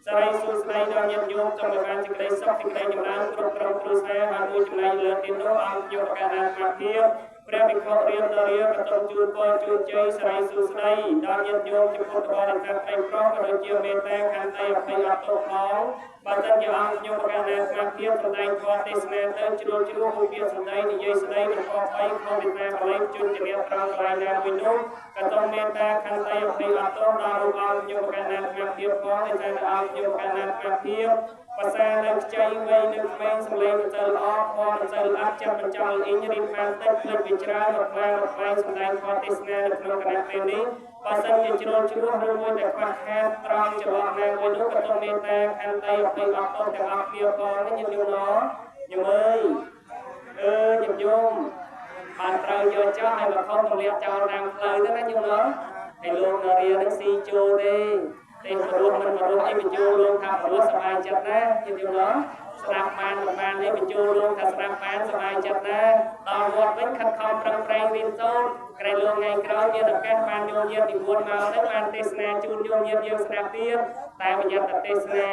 សរីសួស្តីដល់ញាតិញោម សូមឲ្យបានសេចក្តីសុខសេចក្តីចម្រើនគ្រប់ក្រុមគ្រួសារ។ ហើយមួយចំណែកលើទៀតនោះ អង្គយកប្រកាសអាត្មាភាពព្រះភិក្ខុរៀនតរាក៏សូមជូនពរជូនជ័យសរីសួស្តីដល់ញាតិញោមចំពោះបរិស័ទប្រិយប្រុស ក៏ដូចជាមេត្តាខន្តីអភ័យអត់ទោសផង។ បើសិនជាអង្គខ្ញុំប្រកាសណាអាត្មាភាពសម្ដែងធម៌ទេសនាទៅជ្រុលជ្រួស មួយពាក្យសម្ដីនិយាយស្ដីមិនខុសបីខុសវិសាបល័យជនជាអ្នកត្រង់កន្លែងណាមួយនោះ ក៏សូមមេត្តាខន្តីអភ័យអត់ទោសដល់រូបអង្គខ្ញុំប្រកាសណាអាត្មាភាពផង ដោយសារតែអង្គខ្ញុំប្រកាសណាអាត្មាភាពភាសានៅខ្ចីវ័យនៅក្មេង សំឡេងមិនសូវល្អ ធម៌មិនសូវល្អ ចិត្តមិនចង់អ៊ីងរៀនបានតិចភ្លេចវាច្រើន រត់ខ្លាំងរត់ខ្លែងសម្ដែងធម៌ទេសនានៅក្នុងគណៈពេលនេះ បើសិនជាជ្រុលជ្រោះឬមួយតែខ្វះខាតត្រង់ចន្លោះណាមួយនោះ ក៏សូមមេត្តាខន្តីអភ័យអត់ទោសទាំងអស់គ្នាផងណាញាតិញោមណោ។ ញោមអើយ អឺញាតិញោមបានត្រូវយកចោះឲ្យមកខុសទម្លាក់ចោលតាមផ្លូវទៅណាញោមណោះហើយលោកនារីនឹងស៊ីចូលទេទេព្រោះមិនព្រោះអីបញ្ចូលលោកថាព្រោះសប្បាយចិត្តណាញាតិញោមណោះស្ដាប់បានមិនបានទេបញ្ចូលលោកថាស្ដាប់បានសប្បាយចិត្តណាដល់វត្តវិញខិតខំប្រឹងប្រែងរៀនសូត្រក្រែងលោកថ្ងៃក្រោយមានឱកាសបានញោមញាតិនិមន្តមកទៅបានទេសនាជូនញោមញាតិយើងស្ដាប់ទៀតតែប្រយ័ត្នតែទេសនា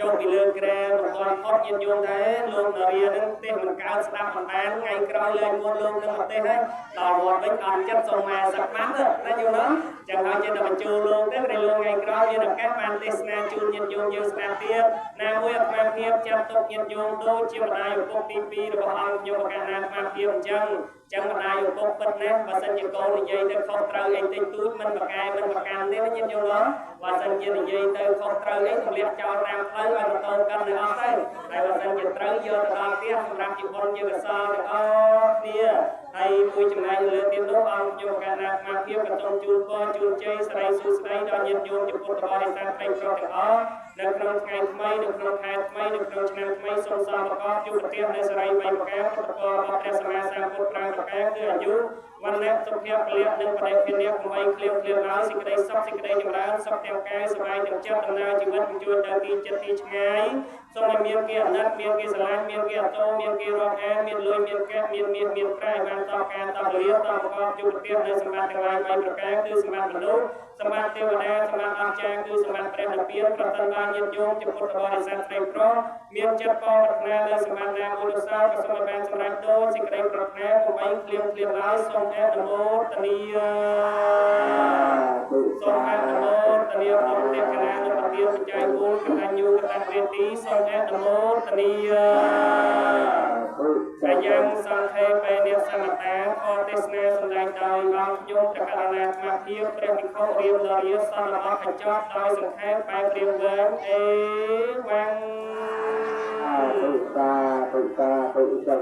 ចុះពីលើក្រែមិនទាន់ផុតញាតិញោមដែរលោកនារីនឹងទេសមិនកើតស្ដាប់មិនបានថ្ងៃក្រោយលែងមុនលោកនឹងមកទេសហើយដល់វត្តវិញអត់ចិត្តសូមមកសឹកបានណាញោមណាចឹងហើយចេះតែបញ្ចូលលោកទៅក្រែងលោកថ្ងៃក្រោយមានឱកាសបានទេសនាជូនញាតិញោមយើងស្ដាប់ទៀតណាមួយអាត្មាភាពចាត់ទុកញាតិញោមដូចជាម្ដាយឪពុកទី2របស់អង្គខ្ញុំប្រកាសណាអាត្មាភាពអញ្ចឹងចឹងម្ដាយឪពុកពិតណាស់បើសិនជាកូននិយាយទៅខុសត្រូវអីតិចតួចមិនប្រកែមិនប្រកាន់ទេណាញាតិញោមណាបើសិនជានិយាយទៅខុសត្រូវអីទម្លាក់ចោលតាមផ្លូវឲ្យម៉ូតូកាន់នៅអស់ទៅហើយបើសិនជាត្រូវយកទៅដល់ផ្ទះសម្រាប់ជាបុណ្យជាកុសលទាំងអស់គ្នាហើយមួយចំណែកលើទៀតនោះអង្គខ្ញុំប្រកាសណាអាត្មាភាពក៏សូមជូនពរជូនជ័យសិរីសួស្តីដល់ញាតិញោមជាពុទ្ធបរិស័ទប្រិយប្រុសទាំងអស់នៅក្នុងថ្ងៃថ្មីនៅក្នុងខែថ្មីនៅក្នុងឆ្នាំថ្មីសូមសំប្រកបជួបប្រទះនៅសិរីបីប្រការពុទ្ធពររបស់ព្រះសម្មាសម្ពុទ្ធ5ប្រការគឺអាយុវណ្ណៈសុខៈពលៈនិងបដិភិនៈកុំបីឃ្លៀងឃ្លាតឡើយសេចក្តីសុខសេចក្តីចម្រើនសុខទាំងកាយសប្បាយទាំងចិត្តដំណើរជីវិតបញ្ជួយទៅទីចិត្តទីឆ្ងាយសូមឲ្យមានគេអាណិតមានគេស្រឡាញ់មានគេអតោមានគេរាប់អានមានលុយមានកាក់មានមាសមានប្រាក់បានតការតវលាតប្រកបជួបប្រទះនៅសម្បត្តិទាំងឡាយ3ប្រការគឺសម្បត្តិមនុស្សសម្បត្តិទេវតាសម្បត្តិអស្ចារ្យគឺសម្បត្តិព្រះនិព្វានប្រសិនបើញាតិញោមជាពុទ្ធបរិស័ទស្រីប្រុសមានចិត្តប៉ប្រាថ្នាលើសម្បត្តិណាមួយនោះសោះក៏សូមឲ្យបានសម្រេចដូចសេចក្តីប្រាថ្នាកុំបីឃ្លៀងឃ្លាតឡើយសូមអនុមោទនាសូមអនុមោទនាបុណ្យទេកណានុប្រទានបច្ច័យ4កតញ្ញូកតវេទីសូមអនុមោទនាកាយ៉ាងសង្ឃេបេនិសមតាខទេសនាសម្ដែងដោយអង្គខ្ញុំព្រះករុណាអាត្មាភាពព្រះភិក្ខុរៀមលរាសន្មតកញ្ចប់ដោយសង្ខេបបែបរៀងវែងអេវ៉ាំង សាធុសាធុសា